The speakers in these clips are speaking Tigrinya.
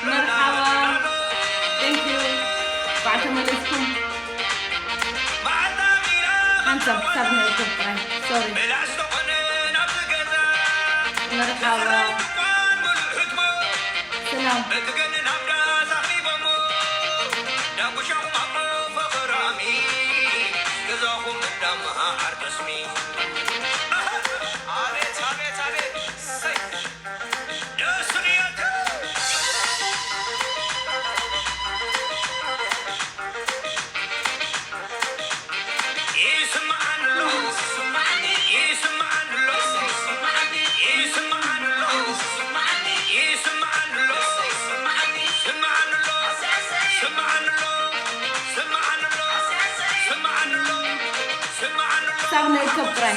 መርሓባ። Thank you። ባዕ ተመለስኩም። ሓንሳብ ክሳብ ናይ ኢትዮጵያ። ሶሪ። መርሓባ። ሰላም። ክሳብ ንእከብ ጥራይ።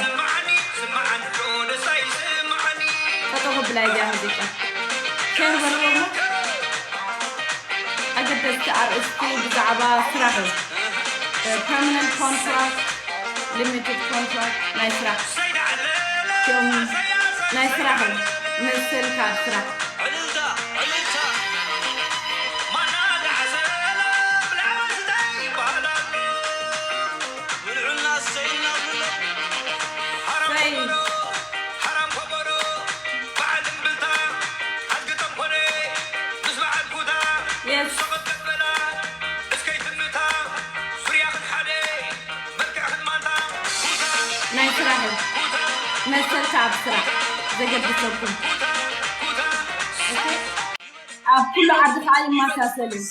ጠጠው ብላ እዚኣ ሙዚቃ። ሸር በልዎ እሞ። ኣገደስቲ ኣርእስቲ ብዛዕባ ስራሕ እዩ። ፐርማነንት ኮንትራክት፣ ሊሚትድ ኮንትራክት፣ ናይ ስራሕ። እቲኦም ናይ ስራሕ እዩ። መሰል ካብ ስራሕ። ሰይ። የስ። ናይ ስራሕ እዩ። መሰልካ ኣብ ስራሕ ዘገድሰኩም። ኦኬ? ኣብ ኩሉ ዓዲ ከዓ ይመሳሰል እዩ።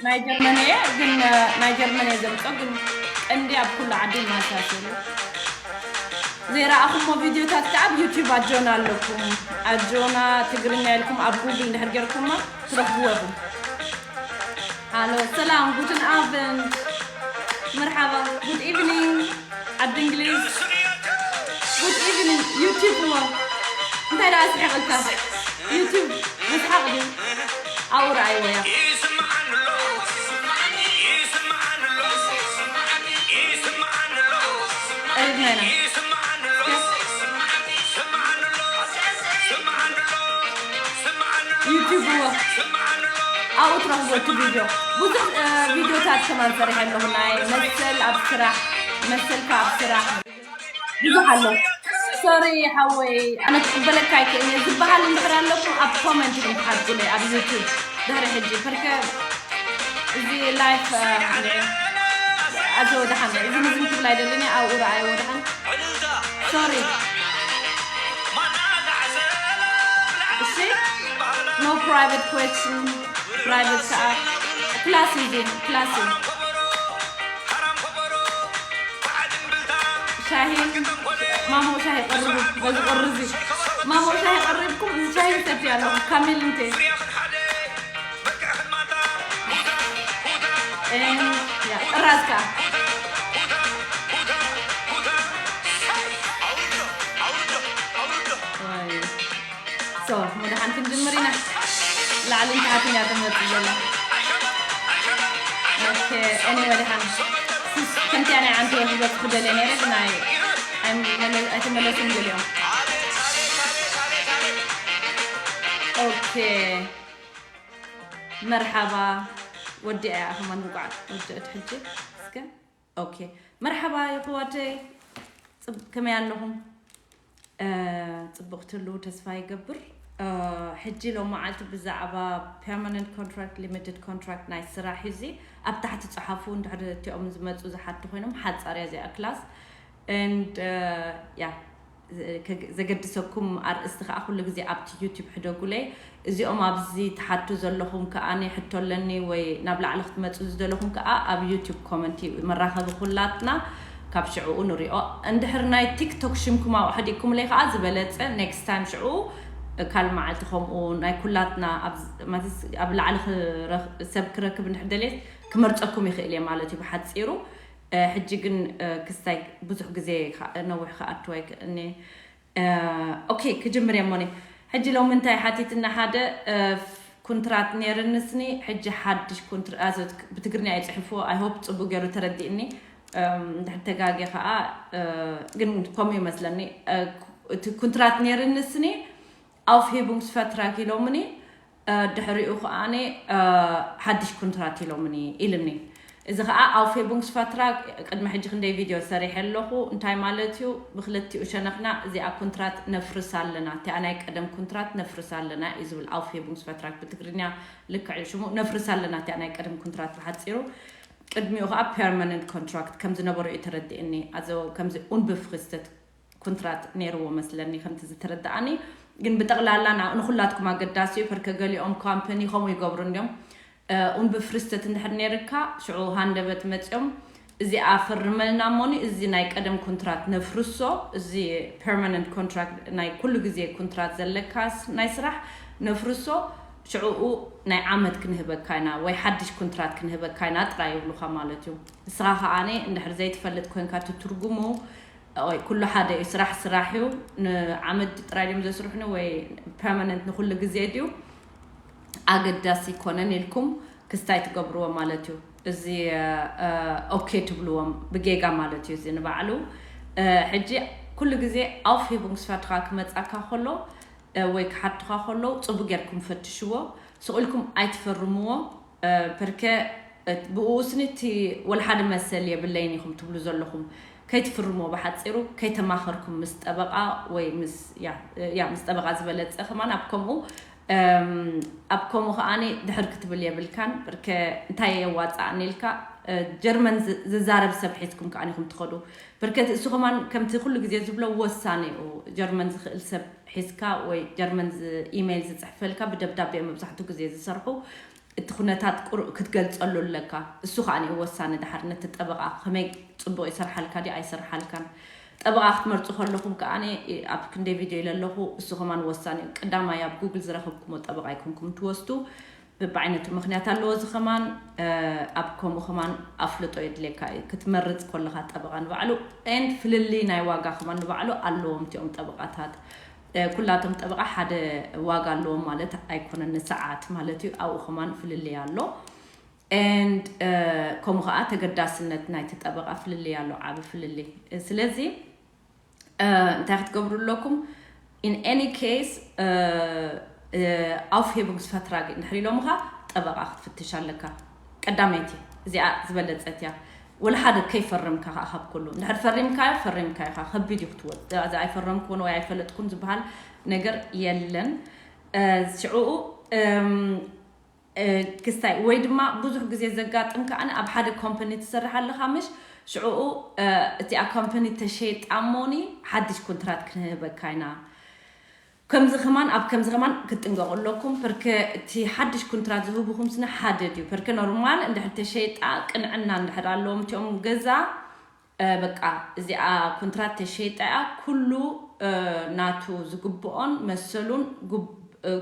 ናይ ጀርመን እየ፣ ግን፣ እ፣ ናይ ጀርመን እየ ዘምጾ፣ ግን ቀንዲ ኣብ ኩሉ ዓዲ ይመሳሰል እዩ። ዘይረኣኹሞ ቪድዮታት ከዓ ኣብ ዩቲዩብ ኣጆና ኣለኩም። ኣጆና ትግርኛ ኢልኩም ኣብ ጉግል እንድሕር ጌርኩማ ትረኽብዎ ኢኹም። ሃሎ፣ ሰላም፣ ጉትን ኣቨንት። መርሓባ፣ ጉድ ኢቭኒንግ። ዓዲ እንግሊዝ። ጉድ ኢቭኒንግ፣ ዩቲዩብ እሞ። እንታይ ደኣ ስሒቕልካ? ዩቲዩብ ምስሓቕ ድዩ? ኣብኡ ረኣይዎ እያ። ቀሪብና ኢና። ዩቲዩብ እሞ። ኣብኡ ትረኽቦ እቲ ቪድዮ። ብዙሕ፣ እ፣ ቪድዮታት ከማን ሰሪሐ ኣለኹ። ናይ መሰል ኣብ ስራሕ፣ መሰልካ ኣብ ስራሕ። ብዙሕ ኣሎ። ሶሪ ሓወይ፣ ኣነ ክቕበለካ ኣይክእልን እየ። ዝበሃል እንድሕር ኣለኩም ኣብ ኮመንት ኢኹም ትሓትኩለይ ኣብ ዩቲዩብ ድሕሪ ሕጂ። ፐርከ እዚ ላይፍ፣ እ፣ ኣጆ ደሓን፣ እዚ ንዝም ክብል ኣይደልን እየ፣ ኣብኡ ረኣይዎ ደሓን። ሶሪ። እሺ? No private question። ፕራይቬት ከኣ ክላስ እዩ፣ ክላስ እዩ። ሻሂ ማሞ ሻሂ ቀርቡ፣ በዚ ቁርዚ ማሞ ሻሂ ቀሪብኩም፣ እዚ ሻሂ ይሰቲ ኣለኹ። ካሜል እንተ፣ እ፣ ያ፣ ጥራዝ ከኣ። ዋይ። ሶ፣ መድሓን ክንጅምር ኢና። ላዕልን ታሕትን እያ ትመጽእ ዘላ። ኦኬ፣ ኤኒወይ፣ ደሓን። ሱስ፣ ከምቲ ኣነ ዓንቲ ወዲ ዘጽ ክደልየ ነይረ፣ ግን ኣይ-፣ ኣይመለ-፣ ኣይተመለሱን ገሊኦም። ኦኬ፣ መርሓባ። ወዲኣ እያ ከማን፣ እንቋዕ ወዲአት ሕጂ። እስከ ኦኬ፣ መርሓባ የሕዋተይ፣ ጽብ-፣ ከመይ ኣለኹም? እ፣ ጽቡቕ ትህልዉ ተስፋ ይገብር። እ፣ ሕጂ ሎም መዓልቲ ብዛዕባ ፐርማነንት ኮንትራክት፣ ሊሚትድ ኮንትራክት ናይ ስራሕ እዩ። እዚ ኣብ ታሕቲ ጽሓፉ፣ እንድሕር እቲኦም ዝመጹ ዝሓቱ ኮይኖም፣ ሓጻር እያ እዚኣ ክላስ። And፣ እ፣ ያ፣ ዘ-፣ ከግ-፣ ዘገድሰኩም ኣርእስቲ ከኣ ኩሉ ግዜ ኣብቲ ዩቲዩብ ሕደጉለይ። እዚኦም ኣብዚ ትሓቱ ዘለኹም ከኣ፣ "ኣነ ሕቶ ኣለኒ" ወይ ናብ ላዕሊ ክትመጹ ዝደለኹም ከኣ፣ ኣብ ዩቲዩብ ኮመንቲ መራኸቢ ኩላትና፣ ካብ ሽዕኡ ንሪኦ። እንድሕር ናይ ቲክቶክ ሽምኩም ኣብኡ ሕዲግኩምለይ ከኣ ዝበለጸ፣ ኔክስት ታይም ሽዕኡ ካልእ መዓልቲ ከምኡ ናይ ኩላትና ኣብ፣ ማለት ኣብ ላዕሊ ክረኽ-፣ ሰብ ክረክብ እንድሕር ደልየ ክመርጸኩም ይኽእል እየ ማለት እዩ ብሓጺሩ። እ፣ ሕጂ ግን፣ እ፣ ክስታይ ብዙሕ ግዜ ከ-፣ ነዊሕ ክኣቱ ኣይክእልኒ። እ፣ ኦኬ፣ ክጅምር እየ እሞኒ። ሕጂ ሎሚ እንታይ ሓቲትና? ሓደ፣ እ፣ ኩንትራት ነይርኒ ስኒ፣ ሕጂ ሓድሽ ኩንትራ-፣ ኣዞ፣ ብትግርኛ እዩ ጽሒፍዎ። I hope ጽቡቅ ገይሩ ተረዲእኒ። እንድሕር ተጋጌ ከዓ ግን ከምኡ ይመስለኒ። እቲ ኩንትራት ነይርኒ ስኒ፣ Aufhebungsvertrag ኢሎምኒ። ድሕሪኡ ከዓኒ ሓድሽ ኩንትራት ኢሎምኒ ኢልኒ። እዚ ከዓ Aufhebungsvertrag ቅድሚ ሕጂ ክንደይ ቪድዮ ሰሪሐ ኣለኹ። እንታይ ማለት እዩ? ብክልቲኡ ሸነኽና እዚኣ ኩንትራት ነፍርስ ኣለና፣ እቲኣ ናይ ቀደም ኩንትራት ነፍርስ ኣለና እዩ ዝብል። Aufhebungsvertrag ብትግርኛ ልክዕ እዩ ሽሙ። ነፍርስ ኣለና እቲኣ ናይ ቀደም ኩንትራት ብሓፂሩ። ቅድሚኡ ከዓ permanent contract ከም ዝነበሩ እዩ ተረዲእኒ። ኣዞ ከምዚ unbefristet ኩንትራት ነይርዎ መስለኒ ከምቲ ዝተረዳኣኒ። ግን ብጠቕላላ ንኹላትኩም ኣገዳሲ እዩ። ፐርከ ገሊኦም ካምፓኒ ከምኡ ይገብሩ እንዲዮም። Unbefristet እንድሕር ነይርካ ሽዑ ሃንደበት መፂኦም እዚኣ ፈርመልና እሞኒ እዚ ናይ ቀደም ኩንትራት ነፍርሶ፣ እዚ permanent contract ናይ ኩሉ ግዜ ኩንትራት ዘለካ ናይ ስራሕ ነፍርሶ፣ ሽዕኡ ናይ ዓመት ክንህበካ ኢና ወይ ሓድሽ ኩንትራት ክንህበካ ኢና ጥራይ ይብሉካ ማለት እዩ። ንስኻ ከዓኒ እንድሕር ዘይትፈልጥ ኮንካ ትትርጉሙ ወይ ኩሉ ሓደ እዩ። ስራሕ ስራሕ እዩ። ንዓመት ጥራይ ድዮም ዘስርሑኒ ወይ permanent ንኩሉ ግዜ ድዩ ኣገዳሲ ይኮነን ኢልኩም ክስታይ ትገብርዎ ማለት እዩ። እዚ okay ትብልዎም ብጌጋ ማለት እዩ። እዚ ንባዕሉ ሕጂ ኩሉ ግዜ Aufhebungsvertrag ክመፃካ ከሎ ወይ ክሓቱካ ከሎ ፅቡ ጌርኩም ፈትሽዎ። ስቕ ኢልኩም ኣይትፈርምዎ። ፐርከ ብኡ ስኒ እቲ ወላ ሓደ መሰል የብለይን ኢኹም ትብሉ ዘለኹም። ከይትፍርሞ ብሓፂሩ ከይተማኸርኩም ምስ ጠበቃ ወይ ምስ ያ ምስ ጠበቃ ዝበለፀ ከማን ኣብ ከምኡ ኣብ ከምኡ ከዓኒ ድሕር ክትብል የብልካን። ብርከ እንታይ የዋፃእኒ ኢልካ ጀርመን ዝዛረብ ሰብ ሒዝኩም ከዓኒ ኢኹም ትኸዱ። ብርከት እሱ ከማን ከምቲ ኩሉ ግዜ ዝብሎ ወሳኒ እዩ። ጀርመን ዝኽእል ሰብ ሒዝካ ወይ ጀርመን ኢሜይል ዝፅሕፈልካ ብደብዳቤ መብዛሕትኡ ግዜ ዝሰርሑ እቲ ኩነታት ቁሩእ ክትገልፀሉ ኣለካ። እሱ ከዓ እዩ ወሳኒ። ድሓር ነቲ ጠበቃ ከመይ ፅቡቅ ይሰርሓልካ ድዩ ኣይሰርሓልካን። ጠበቃ ክትመርፁ ከለኹም ከዓ ኣብ ክንደይ ቪድዮ ኢለ ኣለኹ። እሱ ከማን ወሳኒ እዩ። ቀዳማይ ኣብ ጉግል ዝረኸብኩሞ ጠበቃ ይኮንኩም ትወስዱ። በብዓይነቱ ምክንያት ኣለዎ። እዚ ከማን ኣብ ከምኡ ከማን ኣፍልጦ የድልየካ እዩ ክትመርፅ ከለካ ጠበቃ ንባዕሉ። And ፍልልይ ናይ ዋጋ ከማን ንባዕሉ ኣለዎም እቲኦም ጠበቃታት። ኩላቶም ጠበቃ ሓደ ዋጋ ኣለዎም ማለት ኣይኮነን። ንሰዓት ማለት እዩ ኣብኡ ከማን ፍልልይ ኣሎ። And ከምኡ ከዓ ተገዳስነት ናይቲ ጠበቃ ፍልልይ ኣሎ፣ ዓቢ ፍልልይ። ስለዚ እንታይ ክትገብሩ ኣለኩም? In any case Aufhebungsvertrag እንድሕር ኢሎምኻ ጠበቃ ክትፍትሽ ኣለካ። ቀዳመይቲ እዚኣ ዝበለፀት እያ። ወላ ሓደ ከይፈረምካ ከዓ ካብ ኩሉ እንድሕር ፈሪምካዮ ፈሪምካ ኢኻ። ከቢድ እዩ ክትወ እዚ ኣይፈረምኩን ወይ ኣይፈለጥኩን ዝበሃል ነገር የለን። ሽዕኡ ክስታይ ወይ ድማ ብዙሕ ግዜ ዘጋጥም ከዓኒ ኣብ ሓደ ኮምፓኒ ትሰርሕ ኣለኻ ምሽ ሽዕኡ እቲኣ ኮምፓኒ ተሸይጣ እሞኒ ሓድሽ ኩንትራት ክንህበካ ኢና። ከምዚ ከማን ኣብ ከምዚ ከማን ክትጥንቀቁ ኣለኩም። ፐርከ እቲ ሓድሽ ኩንትራት ዝህቡኹም ስነ ሓደ ድዩ? ፐርከ ኖርማል እንድሕር ተሸይጣ ቅንዕና እንድሕር ኣለዎም እቲኦም ገዛ በቃ እዚኣ ኩንትራት ተሸይጣ እያ። ኩሉ ናቱ ዝግብኦን መሰሉን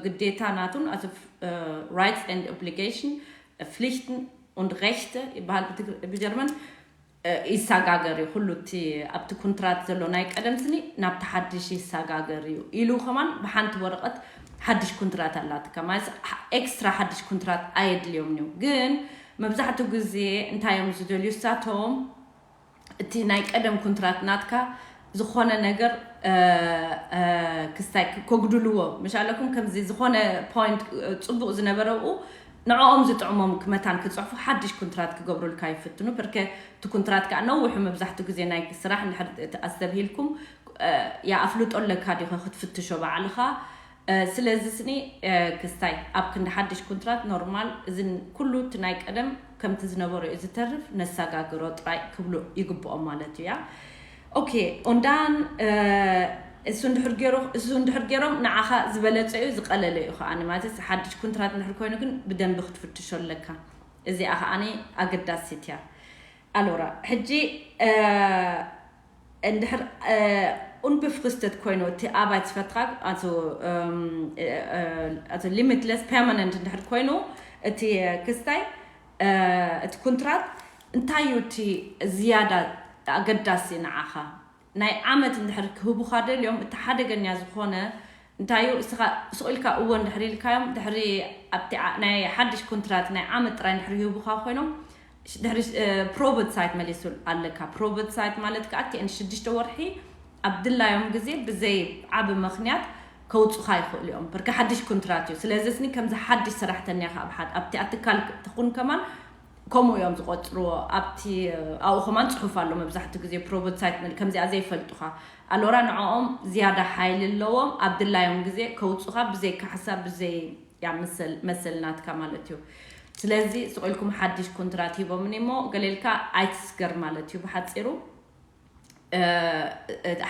ግዴታ ናቱን፣ also rights and obligation፣ Pflichten und Rechte ይበሃል ብጀርመን፣ ይሰጋገር እዩ። ኩሉ እቲ ኣብቲ ኩንትራት ዘሎ ናይ ቀደም ስኒ ናብቲ ሓድሽ ይሰጋገር እዩ ኢሉ ከማን ብሓንቲ ወረቐት ሓድሽ ኩንትራት ኣላትካ ማለት ኤክስትራ ሓድሽ ኩንትራት ኣየድልዮም እዩ። ግን መብዛሕትኡ ግዜ እንታይ እዮም ዝደልዩ እሳቶም እቲ ናይ ቀደም ኩንትራት ናትካ ዝኾነ ነገር ክስታይ ከጉድልዎ ምሽ ኣለኩም። ከምዚ ዝኾነ ፖይንት ፅቡቅ ዝነበረ ብኡ ንዕኦም ዝጥዕሞም ክመታን ክፅሕፉ ሓድሽ ኩንትራት ክገብሩልካ ይፍትኑ። ብርከ እቲ ኩንትራት ከዓ ነውሑ መብዛሕትኡ ግዜ ናይ ስራሕ እንድሕር ኣስተብሂልኩም ያ ኣፍልጦ ኣለካ ዲኸ ክትፍትሾ ባዕልኻ። ስለዚ ስኒ ክስታይ ኣብ ክንዲ ሓድሽ ኩንትራት ኖርማል እዝን ኩሉ እቲ ናይ ቀደም ከምቲ ዝነበሮ እዩ ዝተርፍ ነሳጋግሮ ጥራይ ክብሉ ይግብኦም ማለት እዩ። ያ ኦኬ ኦንዳን እሱ እንድሕር ገይሮ እሱ እንድሕር ገይሮም ንዓኻ ዝበለጸ እዩ ዝቀለለ እዩ ከዓኒ ማለት ሓድሽ ኩንትራት እንድሕር ኮይኑ ግን ብደንቢ ክትፍትሾ ኣለካ። እዚኣ ከዓኒ ኣገዳሲት እያ። ኣሎራ ሕጂ እንድሕር unbefristet ኮይኑ እቲ ኣባይት ፈትካ ኣቶ limitless permanent እንድሕር ኮይኑ እቲ ክስታይ እቲ ኩንትራት እንታይ እዩ እቲ ዝያዳ ኣገዳሲ ንዓኻ? ናይ ዓመት እንድሕር ክህቡኻ ደልዮም እቲ ሓደገኛ ዝኾነ እንታይ እዩ እስኻ ስቕ ኢልካ እወ እንድሕር ኢልካዮም ድሕሪ ኣብቲ ናይ ሓድሽ ኩንትራት ናይ ዓመት ጥራይ እንድሕር ይህቡኻ ኮይኖም ድሕሪ ፕሮበት ሳይት መሊሱ ኣለካ። ፕሮበት ሳይት ማለት ከዓ እቲ ሽዱሽተ ወርሒ ኣብ ድላዮም ግዜ ብዘይ ዓቢ ምኽንያት ከውፁኻ ይኽእሉ እዮም። ብርካ ሓድሽ ኮንትራት እዩ። ስለዚ ስኒ ከምዚ ሓድሽ ሰራሕተኛ ኢኻ ኣብ ሓድ ኣብቲ ኣትካል ትኹን ከማን ከምኡ እዮም ዝቆፅርዎ። ኣብቲ ኣብኡ ከማን ፅሑፍ ኣሎ። መብዛሕትኡ ግዜ ፕሮበት ሳይት መል- ከምዚኣ ዘይፈልጡኻ ኣሎራ ንዕኦም ዝያዳ ሓይሊ ኣለዎም። ኣብ ድላዮም ግዜ ከውፁኻ ብዘይ ካሕሳ ብዘይ ያ መሰል መሰል ናትካ ማለት እዩ። ስለዚ ስቕ ኢልኩም ሓድሽ ኮንትራት ሂቦምኒ እሞ ገሌልካ ኣይትስገር ማለት እዩ ብሓፂሩ።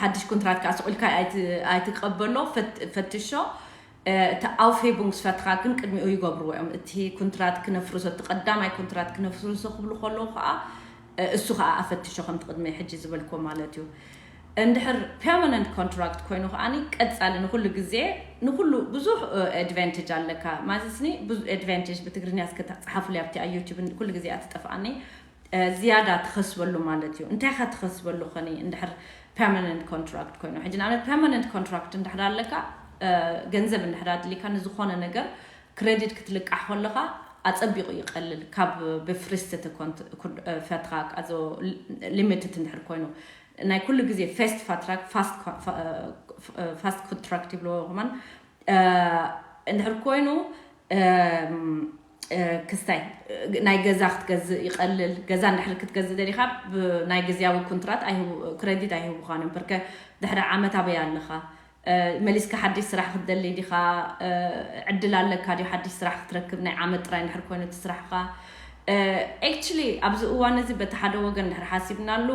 ሓድሽ ኮንትራት ከዓ ስቕ ኢልካ ኣይትቀበሎ። ፈትሾ እቲ ኣውፌቡንግስ ፈትኻ ግን ቅድሚኡ ይገብርዎ እዮም። እቲ ኮንትራት ክነፍርሶ እቲ ቀዳማይ ኮንትራት ክነፍርሶ ክብሉ ከለዉ ከዓ እሱ ከዓ ኣፈትሾ ከምቲ ቅድሚ ሕጂ ዝበልኮ ማለት እዩ። እንድሕር ፐርማነንት ኮንትራክት ኮይኑ ከዓኒ ቀፃሊ ንኩሉ ግዜ ንኩሉ ብዙሕ ኣድቫንቴጅ ኣለካ። ማለትስኒ ብዙ ኣድቫንቴጅ ብትግርኛ እስከ ተፃሓፉ ኣብቲ ኣብ ዩቲዩብ ኩሉ ግዜ ኣትጠፍኣኒ። ዝያዳ ትኸስበሉ ማለት እዩ። እንታይ ካ ትኸስበሉ ኸኒ እንድሕር ፐርማነንት ኮንትራክት ኮይኑ? ሕጂ ንኣብነት ፐርማነንት ኮንትራክት እንድሕር ኣለካ፣ ገንዘብ እንድሕር ኣድሊካ ንዝኾነ ነገር ክሬዲት ክትልቃሕ ከለኻ ኣጸቢቑ ይቐልል ካብ ብፍሪስት ፈትኻ ቃዞ ሊሚትድ እንድሕር ኮይኑ። ናይ ኩሉ ግዜ ፌስት ፋትራክ ፋስት ኮንትራክት ይብልዎ ከማን እንድሕር ኮይኑ ክስታይ ናይ ገዛ ክትገዝእ ይቐልል። ገዛ እንድሕር ክትገዝእ ደሊኻ ናይ ግዜያዊ ኮንትራት ክሬዲት ኣይህቡኻን እዮም። በርከ ድሕሪ ዓመት ኣበይ ኣለኻ? መሊስካ ሓድሽ ስራሕ ክትደሊ ዲኻ? ዕድል ኣለካ ድዩ ሓድሽ ስራሕ ክትረክብ? ናይ ዓመት ጥራይ እንድሕር ኮይኑ እቲ ስራሕኻ። ኤክቹሊ ኣብዚ እዋን እዚ በቲ ሓደ ወገን እንድሕር ሓሲብናሉ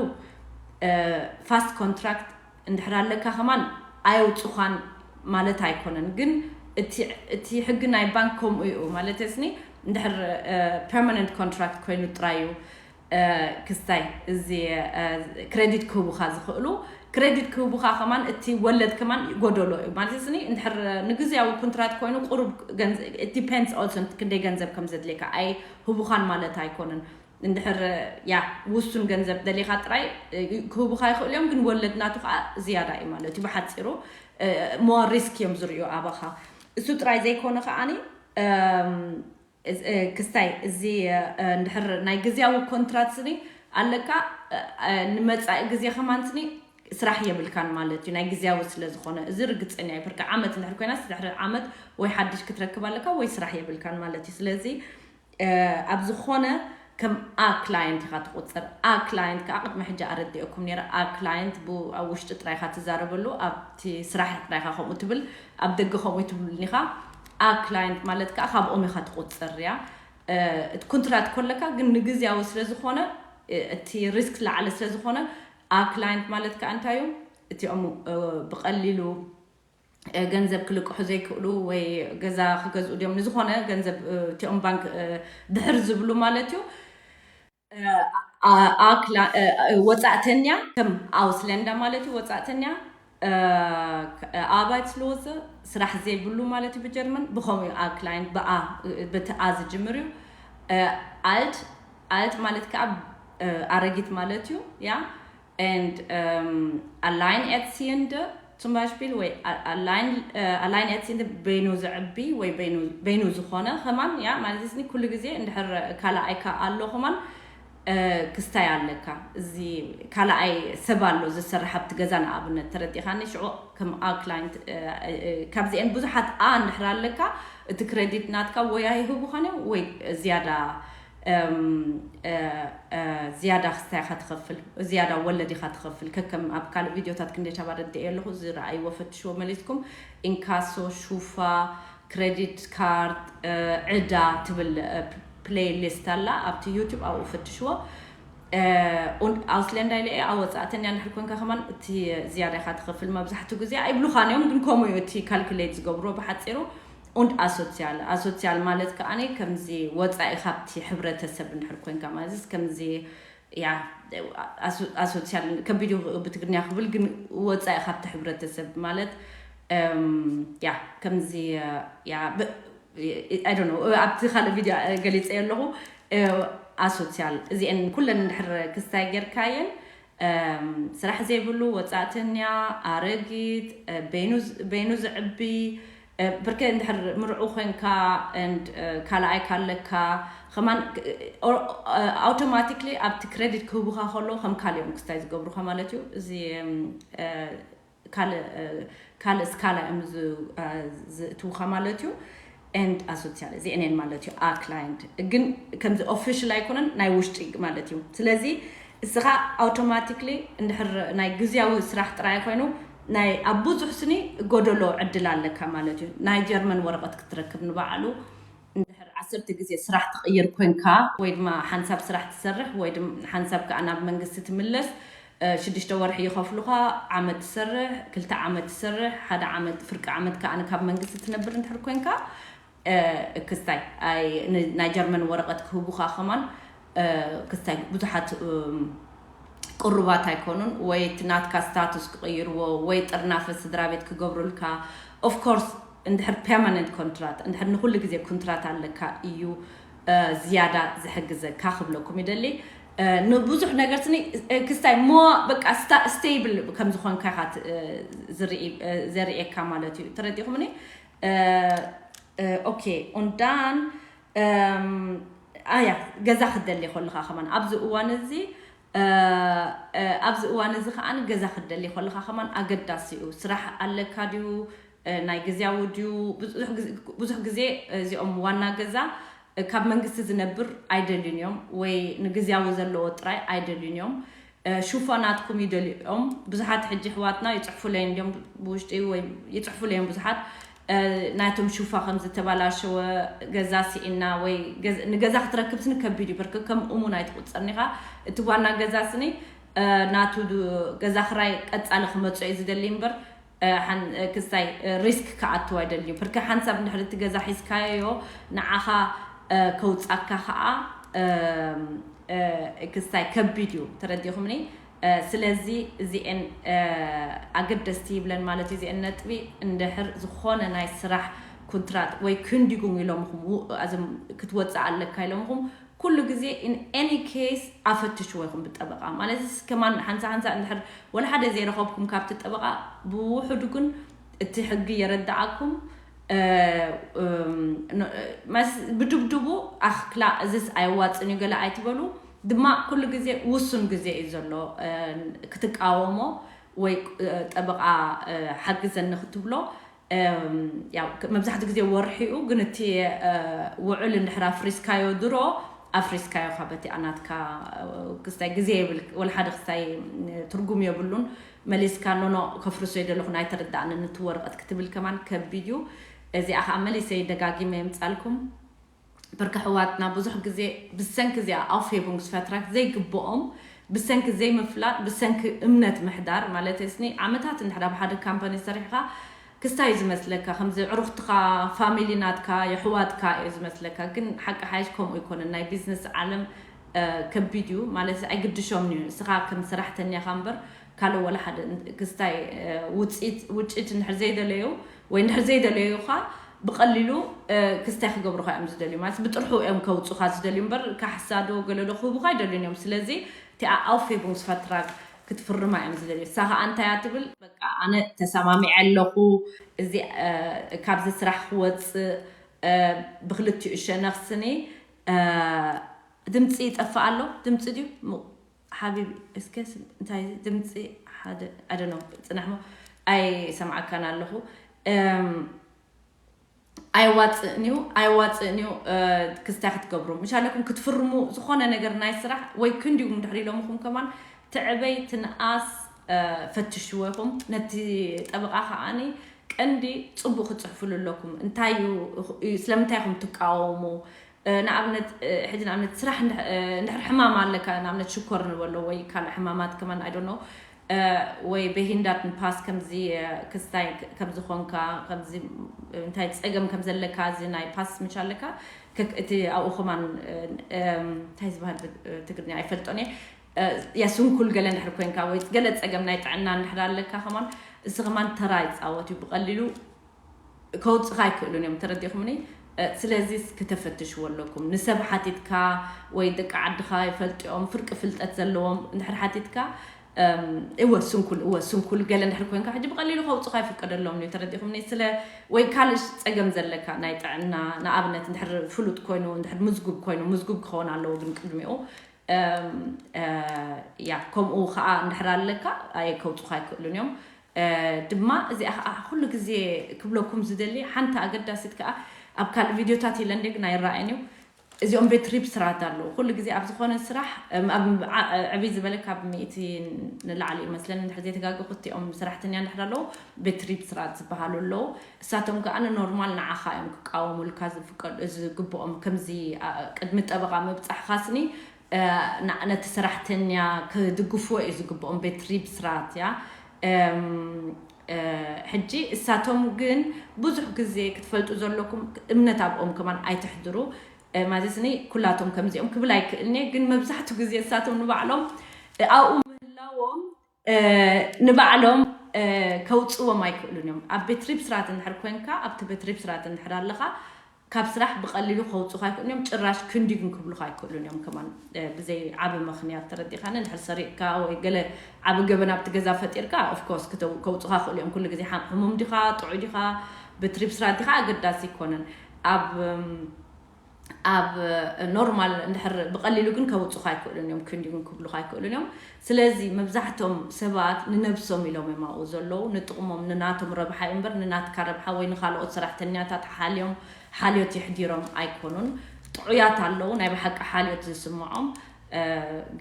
ፋስት ኮንትራክት እንድሕር ኣለካ ከማን ኣየውፅኻን ማለት ኣይኮነን። ግን እቲ ሕጊ ናይ ባንክ ከምኡ እዩ ማለት ስኒ እንድሕር ፐርማነንት ኮንትራክት ኮይኑ ጥራይ እዩ ክስታይ እዚ ክሬዲት ክህቡኻ ዝኽእሉ። ክሬዲት ክህቡኻ ከማን እቲ ወለድ ከማን ጎደሎ እዩ ማለት ስኒ እንድሕር ንግዜያዊ ኮንትራት ኮይኑ ቁሩብ ዲፔንድስ ኦልሶ ክንደይ ገንዘብ ከም ዘድልየካ ኣይህቡኻን ማለት ኣይኮነን። እንድሕር ያ ውሱን ገንዘብ ደሊኻ ጥራይ ክህቡኻ ይኽእሉ እዮም። ግን ወለድ ናቱ ከዓ ዝያዳ እዩ ማለት እዩ። ብሓፂሩ ሞር ሪስክ እዮም ዝርእዩ ኣባኻ። እሱ ጥራይ ዘይኮነ ከዓኒ ክስታይ እዚ እንድሕር ናይ ግዜያዊ ኮንትራት ስኒ ኣለካ ንመፃኢ ግዜ ከማን ስኒ ስራሕ የብልካን ማለት እዩ። ናይ ግዜያዊ ስለ ዝኾነ እዚ ርግፀኛ እዩ። ብርካ ዓመት እንድሕር ኮይና ድሕሪ ዓመት ወይ ሓድሽ ክትረክብ ኣለካ ወይ ስራሕ የብልካን ማለት እዩ። ስለዚ ኣብ ዝኾነ ከም ኣ ክላየንት ኢኻ ትቁፅር። ኣ ክላየንት ከዓ ቅድሚ ሕጂ ኣረዲኦኩም ነረ። ኣ ክላየንት ኣብ ውሽጢ ጥራይ ኢኻ ትዛረበሉ፣ ኣብቲ ስራሕ ጥራይ ኢኻ ከምኡ ትብል፣ ኣብ ደገ ከምኡ ትብልኒ ኢኻ። ኣ ክላየንት ማለት ከዓ ካብኦም ኢኻ ትቁፅር እያ። እቲ ኮንትራት ከለካ ግን ንግዝያዊ ስለ ዝኾነ እቲ ሪስክ ላዕሊ ስለ ዝኾነ ኣ ክላየንት ማለት ከዓ እንታይ እዩ? እቲኦም ብቀሊሉ ገንዘብ ክልቅሑ ዘይክእሉ ወይ ገዛ ክገዝኡ ድዮም ንዝኾነ ገንዘብ እቲኦም ባንክ ድሕር ዝብሉ ማለት እዩ። ወፃእተኛ ከም ኣውስለንዳ ማለት እዩ። ወፃእተኛ ኣባይት ስለወዘ ስራሕ ዘይብሉ ማለት እዩ ብጀርመን። ብኸምኡ ኣ ክላይንት ብኣ በቲ ኣ ዝጅምር እዩ። ኣልት ኣልት ማለት ከዓ ኣረጊት ማለት እዩ። ያ and allein erziehende zum Beispiel ወይ allein erziehende በይኑ ዝዕቢ ወይ በይኑ ዝኾነ ከማን ያ ማለት እዚ ኩሉ ግዜ እንድሕር ካልኣይካ ኣሎ ከማን ክስታይ ኣለካ። እዚ ካልኣይ ሰብ ኣሎ ዝሰርሕ ኣብቲ ገዛ ንኣብነት ተረዲኻኒ ሽዑ ከም ኣ ክላይንት ካብዚአን ብዙሓት ኣ እንድሕር ኣለካ እቲ ክሬዲት ናትካ ወይ ኣይህቡኻን እዮም ወይ ዝያዳ ዝያዳ ክስታይ ኢኻ ትኸፍል፣ ዝያዳ ወለድ ኢኻ ትኸፍል። ከከም ኣብ ካልእ ቪድዮታት ክንደይ ተባረድ እየ ኣለኹ ዝረኣይዎ ፈትሽዎ መሊስኩም። ኢንካሶ፣ ሹፋ፣ ክሬዲት ካርድ፣ ዕዳ ትብል ፕሌይ ሊስት ኣላ ኣብቲ ዩቱብ ኣብኡ ፈትሽዎ። ኣውስሌንዳ ኢለ እየ ኣወፃእተኛ እንድሕር ኮንካ ከማን እቲ ዝያዳ ኢኻ ትኸፍል። መብዛሕትኡ ግዜ ኣይብሉኻን እዮም ግን ከምኡ እዩ እቲ ካልኩሌት ዝገብርዎ ብሓፂሩ። Und asozial asozial ማለት ከዓኒ ከምዚ ወፃኢ ካብቲ ሕብረተሰብ እንድሕር ኮንካ ማለት ከምዚ ያ asozial ከቢድ ብትግርኛ ክብል ግን ወፃኢ ካብቲ ሕብረተሰብ ማለት ያ ከምዚ ያ I don't know ኣብቲ ካልእ ቪድዮ ገሊፀ ኣለኹ። Asozial እዚአን ኩለን እንድሕር ክስታይ ጌርካየን ስራሕ ዘይብሉ ወፃእተኛ ኣረጊት በይኑ ዝዕቢ ብርከ እንድሕር ምርዑ ኮንካ and ካልኣይ ካለካ ከማን ኣውቶማቲክሊ ኣብቲ ክሬዲት ክህቡካ ከሎ ከም ካልኦም ክስታይ ዝገብሩካ ማለት እዩ። እዚ ካልእ ካልእ ስካላ እዮም ዝእትውካ ማለት እዩ። And ኣሶሲያል እዚአን እየን ማለት እዩ። A client ግን ከምዚ ኦፊሻል ኣይኮነን፣ ናይ ውሽጢ ማለት እዩ። ስለዚ እስኻ ኣውቶማቲክሊ እንድሕር ናይ ግዝያዊ ስራሕ ጥራይ ኮይኑ ናይ ኣብ ብዙሕ ስኒ ጎደሎ ዕድል ኣለካ ማለት እዩ። ናይ ጀርመን ወረቐት ክትረክብ ንባዕሉ እንድሕር ዓሰርተ ግዜ ስራሕ ትቕይር ኮንካ ወይ ድማ ሓንሳብ ስራሕ ትሰርሕ ወይ ድማ ሓንሳብ ከዓ ናብ መንግስቲ ትምለስ፣ ሽዱሽተ ወርሒ ይኸፍሉኻ። ዓመት ትሰርሕ፣ ክልተ ዓመት ትሰርሕ፣ ሓደ ዓመት፣ ፍርቂ ዓመት ከዓ ካብ መንግስቲ ትነብር እንድሕር ኮንካ ክስታይ ናይ ጀርመን ወረቐት ክህቡኻ ከማን ክስታይ ብዙሓት ቅሩባት ኣይኮኑን። ወይ እቲ ናትካ ስታቱስ ክቕይርዎ ወይ ጥርናፈ ስድራ ቤት ክገብሩልካ። ኦፍኮርስ እንድሕር ፐርማነንት ኮንትራት እንድሕር ንኩሉ ግዜ ኮንትራት ኣለካ እዩ ዝያዳ ዝሕግዘካ ክብለኩም ይደሊ። ንብዙሕ ነገር ስኒ ክስታይ ሞ በቃ ስቴብል ከም ዝኾንካ ኢኻ ዘርእየካ ማለት እዩ። ተረዲኹምኒ? ኦኬ። ኡንዳን ኣያ ገዛ ክደሊ ከለኻ ከማን ኣብዚ እዋን እዚ ኣብዚ እዋን እዚ ከዓን ገዛ ክደሊ ከለኻ ከማን ኣገዳሲ እዩ። ስራሕ ኣለካ ድዩ? ናይ ግዝያዊ ድዩ? ብዙሕ ግዜ እዚኦም ዋና ገዛ ካብ መንግስቲ ዝነብር ኣይደልዩን እዮም ወይ ንግዝያዊ ዘለዎ ጥራይ ኣይደልዩን እዮም። ሹፋ ናትኩም ይደልዮም። ብዙሓት ሕጂ ኣሕዋትና ይፅሕፉለይ እንዲዮም ብውሽጢ ወይ ይፅሕፉለዮም ብዙሓት ናቶም ሹፋ ከም ዝተባላሸወ ገዛ ስኢና ወይ ንገዛ ክትረክብ ስኒ ከቢድ እዩ። ብርክ ከም እሙን ኣይትቁፀርኒ ኢኻ። እቲ ዋና ገዛ ስኒ ናቱ ገዛ ክራይ ቀፃሊ ክመፁ እዩ ዝደሊ እምበር ክስታይ ሪስክ ክኣትው ኣይደልዩ። ብርክ ሓንሳብ እንድሕር እቲ ገዛ ሒዝካዮ ንዓኻ ከውፃካ ከዓ ክስታይ ከቢድ እዩ። ተረዲኹምኒ? ስለዚ እዚአን ኣገደስቲ ይብለን ማለት እዩ። እዚአን ነጥቢ እንድሕር ዝኾነ ናይ ስራሕ ኩንትራት ወይ ክንዲጉም ኢሎምኹም ክትወፅእ ኣለካ ኢሎምኹም ኩሉ ግዜ in any case ኣፈትሽዎ ኢኹም ብጠበቃ ማለት ከማን ሓንሳ ሓንሳ እንድሕር ወላ ሓደ ዘይረኸብኩም ካብቲ ጠበቃ ብውሕዱ ግን እቲ ሕጊ የረዳኣኩም። ብድብድቡ ኣኽክላ እዝስ ኣየዋፅን እዩ ገለ ኣይትበሉ። ድማ ኩሉ ግዜ ውሱን ግዜ እዩ ዘሎ ክትቃወሞ ወይ ጠበቃ ሓግዘኒ ክትብሎ። መብዛሕትኡ ግዜ ወርሒኡ ግን እቲ ውዕል እንድሕር ኣፍሪስካዮ ድሮ ኣፍሪስካዮ ካብ በቲ ኣናትካ ክስታይ ግዜ የብል ወላ ሓደ ክስታይ ትርጉም የብሉን። መሊስካ ኖኖ ከፍርሶ ይደለኹ ናይ ተረዳእኒ ንቲ ወረቐት ክትብል ከማን ከቢድ እዩ። እዚኣ ከዓ መሊሰ ደጋጊመ የምፃልኩም። ብርክ ኣሕዋትና ብዙሕ ግዜ ብሰንኪ እዚኣ ኣውፌቡንግስ ፈትራክ ዘይግብኦም ብሰንኪ ዘይምፍላጥ ብሰንኪ እምነት ምሕዳር ማለት ስኒ ዓመታት እንድሕር ኣብ ሓደ ካምፓኒ ሰሪሕካ ክስታይ እዩ ዝመስለካ ከምዚ ዕሩኽትኻ ፋሚሊ ናትካ የሕዋትካ እዩ ዝመስለካ። ግን ሓቂ ሓይሽ ከምኡ ይኮነ ናይ ቢዝነስ ዓለም ከቢድ እዩ ማለት ኣይግድሾም እዩ። እስኻ ከም ሰራሕተኛኻ እምበር ካልእ ወላ ሓደ ክስታይ ውፅኢት ውጭት እንድሕር ዘይደለዩ ወይ እንድሕር ዘይደለዩኻ ብቐሊሉ ክስታይ ክገብሩኻ እዮም ዝደልዩ ማለት ብጥርሑ እዮም ከውፁኻ ዝደልዩ እምበር ካሕሳዶ ገለዶ ክህቡኻ ኣይደልዩን እዮም። ስለዚ እቲኣ ኣውፌቡንግስ ፈትራግ ክትፍርማ እዮም ዝደልዩ። እሳ ከዓ እንታይ እያ ትብል በቃ ኣነ ተሰማሚዐ ኣለኹ እዚ ካብዚ ስራሕ ክወፅእ ብክልቲኡ ሸነኽስኒ ድምፂ ይጠፍእ ኣሎ። ድምፂ ድዩ ሓቢቢ እስከ እንታይ ድምፂ ሓደ ኣደኖ ፅናሕሞ ኣይሰምዓካን ኣለኹ። ኣይዋፅእን እዩ ኣይዋፅእን እዩ። ክስታይ ክትገብሩ ምሻለኩም ክትፍርሙ ዝኾነ ነገር ናይ ስራሕ ወይ ክንዲጉም ድሕሪ ኢሎምኹም ከማን ትዕበይ ትንኣስ ፈትሽዎ ኢኹም። ነቲ ጠበቃ ከዓኒ ቀንዲ ፅቡቅ ክፅሕፍሉ ኣለኩም። እንታይ እዩ ስለምንታይ ኢኹም ትቃወሙ? ንኣብነት ሕጂ ንኣብነት ስራሕ እንድሕር ሕማም ኣለካ ንኣብነት ሽኮር ንበሎ ወይ ካልእ ሕማማት ከማን ኣይዶ ነው ወይ በሂንዳት ንፓስ ከምዚ ክስታይ ከምዝኾንካ ከምዚ እንታይ ፀገም ከም ዘለካ እዚ ናይ ፓስ ምሽ ኣለካ እቲ ኣብኡ ከማን እንታይ ዝበሃል ትግርኛ ኣይፈልጦን እየ። ያ ስንኩል ገለ እንድሕር ኮንካ ወይ ገለ ፀገም ናይ ጥዕና እንድሕር ኣለካ ከማን እዚ ከማን ተራ ይፃወት እዩ ብቀሊሉ ከውፅኻ ኣይክእሉን እዮም። ተረዲኹምኒ? ስለዚ ክተፈትሽዎ ኣለኩም። ንሰብ ሓቲትካ ወይ ደቂ ዓድኻ ይፈልጥኦም ፍርቂ ፍልጠት ዘለዎም እንድሕር ሓቲትካ እወ ስንኩል እወ ስንኩል ገለ እንድሕር ኮይንካ ሕጂ ብቐሊሉ ከውፅኻ ይፍቀደሎም እዩ። ተረዲኹምኒ? ስለ ወይ ካልእ ጸገም ዘለካ ናይ ጥዕና ንኣብነት እንድሕር ፍሉጥ ኮይኑ እንድሕር ምዝጉብ ኮይኑ ምዝጉብ ክኸውን ኣለዎ ግን ቅድሚኡ ያ ከምኡ ከዓ እንድሕር ኣለካ ኣየ ከውፅኻ ኣይክእሉን እዮም። ድማ እዚኣ ከዓ ኩሉ ግዜ ክብለኩም ዝደሊ ሓንቲ ኣገዳሲት ከዓ ኣብ ካልእ ቪድዮታት ኢለ እንደ ግን ኣይረኣየን እዩ። እዚኦም ቤት ሪብ ስራት ኣለዉ ኩሉ ግዜ ኣብ ዝኾነ ስራሕ ዕብይ ዝበለ ካብ ሚእቲ ንላዕሊ ይመስለን እንድሕር ዘይተጋገኹ እቲኦም ሰራሕተኛ እንድሕር ኣለዉ ቤት ሪብ ስራት ዝበሃሉ ኣለዉ። እሳቶም ከዓ ንኖርማል ንዓኻ እዮም ክቃወሙልካ ዝፍቀዱ ዝግብኦም ከምዚ ቅድሚ ጠበቃ ምብፃሕኻስኒ ነቲ ሰራሕተኛ ክድግፍዎ እዩ ዝግብኦም ቤት ሪብ ስራት እያ። ሕጂ እሳቶም ግን ብዙሕ ግዜ ክትፈልጡ ዘለኩም እምነት ኣብኦም ከማን ኣይትሕድሩ። ማለትኒ ኩላቶም ከምዚኦም ክብል ኣይክእልኒ ግን መብዛሕትኡ ግዜ እሳቶም ንባዕሎም ኣብኡ ምህላዎም ንባዕሎም ከውፅዎም ኣይክእሉን እዮም። ኣብ ቤት ሪብ ስራት እንድሕር ኮንካ ኣብቲ ቤት ሪብ ስራት እንድሕር ኣለኻ ካብ ስራሕ ብቐሊሉ ከውፁኻ ኣይክእሉን እዮም። ጭራሽ ክንዲ ግን ክብሉኻ ኣይክእሉን እዮም ከማን ብዘይ ዓቢ ምኽንያት ተረዲኻኒ። እንድሕር ሰሪቕካ ወይ ገለ ዓቢ ገበን ኣብቲ ገዛ ፈጢርካ ኦፍኮርስ ከውፁኻ ክእሉ እዮም። ኩሉ ግዜ ሕሙም ዲኻ ጥዑይ ዲኻ ቤት ሪብ ስራት ዲኻ ኣገዳሲ ኣይኮነን። ኣብ ኣብ ኖርማል እንድሕር ብቐሊሉ ግን ከውፁኻ ኣይክእሉን እዮም ክንዲ ግን ክብሉኻ ኣይክእሉን እዮም። ስለዚ መብዛሕቶም ሰባት ንነብሶም ኢሎም እዮም ኣብኡ ዘለዉ ንጥቕሞም ንናቶም ረብሓ እዩ እምበር ንናትካ ረብሓ ወይ ንካልኦት ሰራሕተኛታት ሓልዮም ሓልዮት የሕዲሮም ኣይኮኑን። ጥዑያት ኣለዉ ናይ ብሓቂ ሓልዮት ዝስምዖም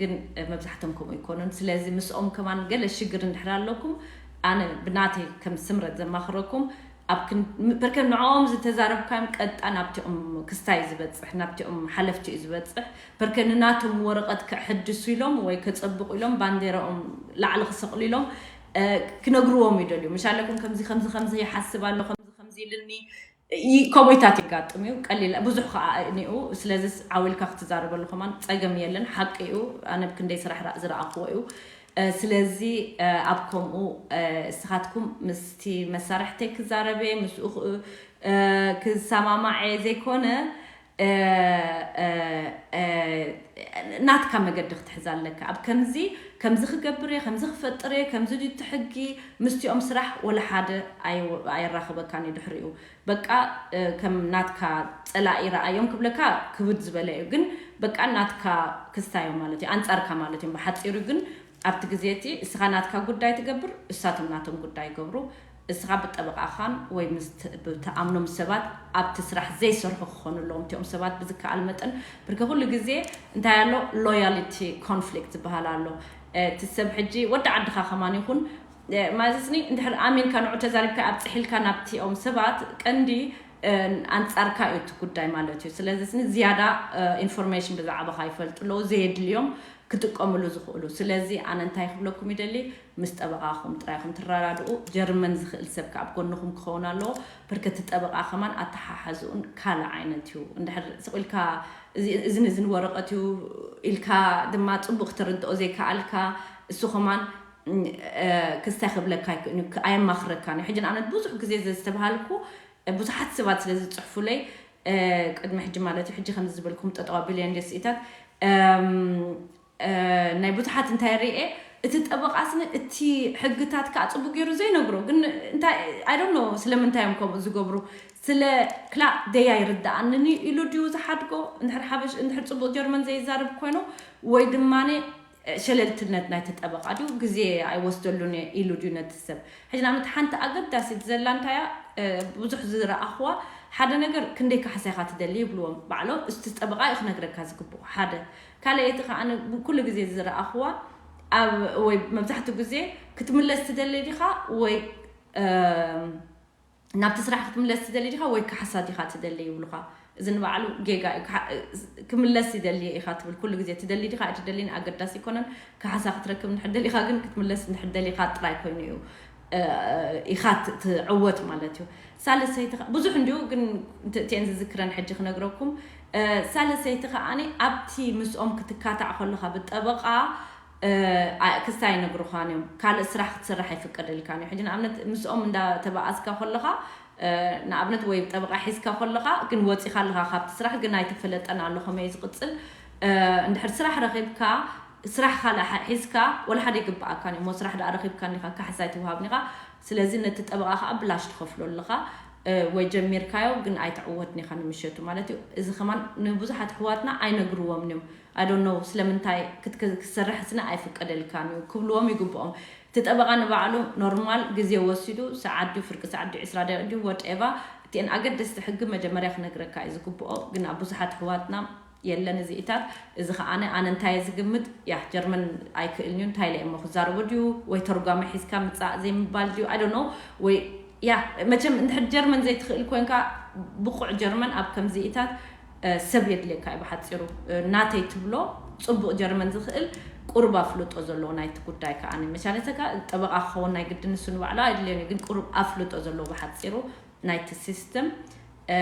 ግን መብዛሕቶም ከምኡ ይኮኑን። ስለዚ ምስኦም ከማን ገለ ሽግር እንድሕር ኣለኩም ኣነ ብናተይ ከም ስምረት ዘማኽረኩም ኣብ ፐርከ ንዕኦም ዝተዛረብካዮም ቀጣ ናብቲኦም ክስታይ ዝበፅሕ ናብቲኦም ሓለፍቲ እዩ ዝበፅሕ። ፐርከ ንናቶም ወረቐት ክሕድሱ ኢሎም ወይ ከፀብቑ ኢሎም ባንዴራኦም ላዕሊ ክሰቕሉ ኢሎም ክነግርዎም ይደልዩ። ምሻለኩም ከምዚ ከምዚ ከምዚ ይሓስብ ኣሎ ከምዚ ከምዚ ኢልኒ ኮሜታት ይጋጥም እዩ ቀሊል ብዙሕ ከዓ እኒኡ። ስለዚ ዓው ኢልካ ክትዛረበሉ ከማን ፀገም የለን ሓቂ እዩ። ኣነ ብክንደይ ስራሕ ዝረኣክዎ እዩ። ስለዚ ኣብ ከምኡ እስኻትኩም ምስቲ መሳርሕተይ ክዛረበ ምስኡ ክሰማማዐ ዘይኮነ ናትካ መገዲ ክትሕዝ ኣለካ። ኣብ ከምዚ ከምዚ ክገብር እየ ከምዚ ክፈጥር እየ ከምዚ ድዩ እቲ ሕጊ ምስቲኦም ስራሕ ወላ ሓደ ኣየራኽበካን እዩ ድሕሪኡ በቃ ከም ናትካ ፀላኢ ረኣዮም ክብለካ ክብድ ዝበለ እዩ ግን በቃ ናትካ ክስታዮም ማለት እዩ ኣንፃርካ ማለት እዮም ብሓፂሩ ግን ኣብቲ ግዜ እቲ እስኻ ናትካ ጉዳይ ትገብር እሳቶም ናቶም ጉዳይ ይገብሩ። እስኻ ብጠበቃኻን ወይ ብትኣምኖም ሰባት ኣብቲ ስራሕ ዘይሰርሑ ክኾኑ ኣለዎም እቲኦም ሰባት ብዝከኣል መጠን ብርከ ኩሉ ግዜ እንታይ ኣሎ loyalty conflict ዝበሃል ኣሎ። እቲ ሰብ ሕጂ ወዲ ዓድኻ ከማን ይኹን ማለት ኒ እንድሕር ኣሚንካ ንዑ ተዛሪብካ ኣብፅሒልካ ናብቲኦም ሰባት ቀንዲ ኣንፃርካ እዩ እቲ ጉዳይ ማለት እዩ። ስለዚ ስኒ ዝያዳ ኢንፎርሜሽን ብዛዕባኻ ይፈልጡ ኣለዉ ዘየድልዮም ክጥቀምሉ ዝኽእሉ። ስለዚ ኣነ እንታይ ክብለኩም ይደሊ ምስ ጠበቓኹም ጥራይ ኹም ትረዳድኡ። ጀርመን ዝኽእል ሰብ ከኣ ኣብ ጎንኹም ክኸውን ኣለዎ። ብርከቲ ጠበቓ ከማን ኣተሓሓዝኡን ካልእ ዓይነት እዩ። እንድሕር ስቕ ኢልካ እዝን እዝን ወረቐት እዩ ኢልካ ድማ ፅቡቕ ክትርድኦ ዘይከኣልካ እሱ ከማን ክስታይ ክብለካ ኣይክእን እዩ ኣየማኽረካን እዩ። ሕጂ ንኣብነት ብዙሕ ግዜ ዘዝተባሃልኩ ብዙሓት ሰባት ስለ ዝፅሕፉለይ ቅድሚ ሕጂ ማለት እዩ ሕጂ ከምዚ ዝበልኩም ጠጠዋ ቢልዮን ደስኢታት ናይ ብዙሓት እንታይ ርኤ እቲ ጠበቓ ስኒ እቲ ሕግታት ከዓ ፅቡቅ ገይሩ ዘይነግሮ ግን እንታይ ኣይዶኖ ስለምንታይ እዮም ከምኡ ዝገብሩ ስለ ክላ ደያ ይርዳኣንኒ ኢሉ ድዩ ዝሓድጎ እንድሕር ሓበሽ እንድሕር ፅቡቅ ጀርመን ዘይዛረብ ኮይኑ ወይ ድማ ሸለልትነት ናይ ተጠበቃ ድዩ ግዜ ኣይወስደሉን ኢሉ ድዩ ነቲ ሰብ ሕጂ ንኣብነት ሓንቲ ኣገዳሲት ዘላ እንታያ ብዙሕ ዝረኣኽዋ ሓደ ነገር ክንደይ ካሕሳ ኢኻ ትደሊ ይብልዎም ባዕሎም እስቲ ጠበቃ እዩ ክነግረካ ዝግብኡ ሓደ ካልኣይቲ ከዓ ኩሉ ግዜ ዝረኣኽዋ ኣብ ወይ መብዛሕትኡ ግዜ ክትምለስ ትደሊ ዲኻ ወይ ናብቲ ስራሕ ክትምለስ ትደሊ ዲኻ ወይ ካሕሳ ዲኻ ትደሊ ይብሉኻ። እዚ ንባዕሉ ጌጋ እዩ። ክምለስ ይደሊ ኢኻ ትብል ኩሉ ግዜ ትደሊ ዲኻ ኣይትደሊን ኣገዳሲ ኣይኮነን። ካሕሳ ክትረክብ እንድሕር ደሊኻ ግን ክትምለስ እንድሕር ደሊኻ ጥራይ ኮይኑ እዩ ኢኻ ትዕወት ማለት እዩ። ሳልሰይቲ ብዙሕ እንዲሁ ግን እቲአን ዝዝክረን ሕጂ ክነግረኩም። ሳልሰይቲ ከዓኒ ኣብቲ ምስኦም ክትካታዕ ከለኻ ብጠበቓ ክስታይ ኣይነግሩኻን እዮም። ካልእ ስራሕ ክትሰርሕ ኣይፍቀደልካን እዩ። ሕጂ ንኣብነት ምስኦም እንዳተባኣስካ ከለኻ ንኣብነት ወይ ጠበቓ ሒዝካ ከለኻ ግን ወፂኻ ኣለኻ ካብቲ ስራሕ ግን ኣይተፈለጠን ኣሎ ከመይ ዝቕፅል እንድሕር ስራሕ ረኺብካ ስራሕ ካልእ ሓ- ሒዝካ ወላ ሓደ ይግብኣካን እዩ። እሞ ስራሕ ደኣ ረኺብካ እንዲኻ፣ ካሕሳ ኣይትወሃብን ኢኻ። ስለዚ ነቲ ጠበቓ ከዓ ብላሽ ትኸፍሎ ኣለኻ። እ፣ ወይ ጀሚርካዮ ግን ኣይትዕወትን ኢኻ ንምሸቱ ማለት እዩ። እዚ ከማን ንብዙሓት ኣሕዋትና ኣይነግርዎም እዮም። I don't know ስለምንታይ ክት- ክትሰርሕ ስነ ኣይፍቀደልካን እዩ ክብልዎም ይግብኦም። እቲ ጠበቓ ንባዕሉ ኖርማል ግዜ ወሲዱ፣ ሰዓት ድዩ፣ ፍርቂ ሰዓት ድዩ፣ ዕስራ ደቂቕ ድዩ፣ ወድኤቫ፣ እቲአን ኣገደስቲ ሕጊ መጀመርያ ክነግረካ እዩ ዝግብኦ። ግን ኣብ ብዙሓት ኣሕዋትና የለን እዚኢታት። እዚ ከዓነ ኣነ እንታይ እየ ዝግምት፣ ያ ጀርመን ኣይክእልን እዩ፣ እንታይ ኢለ እሞ ክዛረቦ ድዩ፣ ወይ ተርጓሚ ሒዝካ ምጻእ ዘይምባል ድዩ፣ I don't know። ወይ ያ መቸም እንድሕር ጀርመን ዘይትኽእል ኮንካ፣ ብቑዕ ጀርመን ኣብ ከምዚኢታት እ፣ ሰብ የድልየካ እዩ ብሓፂሩ። እ፣ ናተይ ትብሎ ፅቡቕ ጀርመን ዝኽእል ቁሩብ ኣፍልጦ ዘለዎ ናይቲ ጉዳይ ከዓኒ መሻለተካ ጠበቓ ክኸውን ናይ ግድን ንሱ ንባዕሉ ኣይድልዮን እዩ፣ ግን ቁሩብ ኣፍልጦ ዘለዎ ብሓፂሩ ናይቲ ሲስተም። እ፣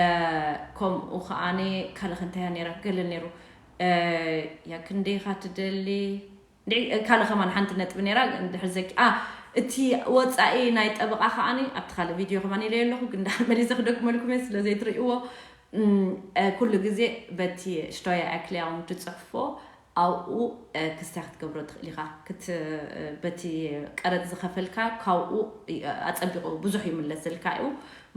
ከምኡ ከዓኒ ካልእ እንታይ እያ ነይራ ገለ ነይሩ። እ፣ ያ ክንደይኻ ትደሊ እንድዒ ካልእ ከማን ሓንቲ ነጥቢ ነይራ እንድሕር ዘኪ ኣ እቲ ወፃኢ ናይ ጠበቓ ከዓኒ ኣብቲ ካልእ ቪድዮ ከማን ኢለ ኣለኹ፣ ግን ደሓር መሊሰ ክደግመልኩም እየ ስለ ዘይትርእይዎ። እም፣ እ፣ ኩሉ ግዜ በቲ ሽቶያ ኣክሊያውን ትፅሕፎ ኣብኡ እ፣ ክስታይ ክትገብሮ ትኽእል ኢኻ። ክት እ፣ በቲ ቀረጥ ዝኸፈልካ ካብኡ እ፣ ኣፀቢቑ ብዙሕ ይምለሰልካ እዩ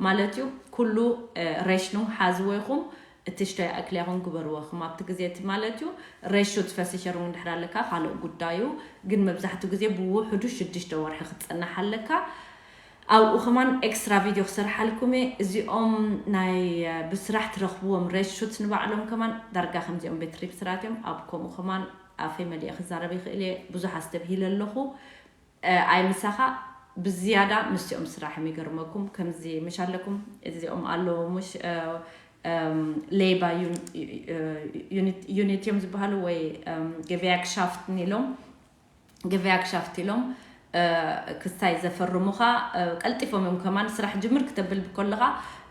ማለት እዩ። ኩሉ እ፣ ሬሽኑ ሓዝዎ ኢኹም እቲ ሽቶያ ኣክሊያኹም ግበርዎ። ክም ኣብቲ ግዜ እቲ ማለት እዩ ሬሹት ፈሲሸሩን እንድሕር ኣለካ ካልእ ጉዳዩ፣ ግን መብዛሕትኡ ግዜ ብውሕዱ ሽዱሽተ ወርሒ ክትፀንሕ ኣለካ። ኣብኡ ከማን ኤክስትራ ቪድዮ ክሰርሓልኩም እየ። እዚኦም ናይ እ፣ ብስራሕ ትረኽብዎም ሬሹት ንባዕሎም ከማን ዳርጋ ከምዚኦም ቤት ሪፕ ስራት እዮም። ኣብ ከምኡ ከማን ኣፈይ መሊአ ክዛረብ ይኽእል እየ። ብዙሕ ኣስተብሂለ ኣለኹ። እ፣ ኣይ ምሳኻ ብዝያዳ ምስኦም ስራሕ እዮም ይገርመኩም። ከምዚ ምሽ ኣለኩም እዚኦም ኣለዎ ምሽ እ፣ እም፣ ሌባ ዩን- ዩ- ዩ- ዩኒት- ዩኒት እዮም ዝበሃሉ ወይ እም፣ ገበያክሻፍትን ኢሎም ገበያክሻፍት ኢሎም እ፣ ክስታይ ዘፈርሙኻ እ፣ ቀልጢፎም እዮም ከማን ስራሕ ጅምር ክተብል ከለኻ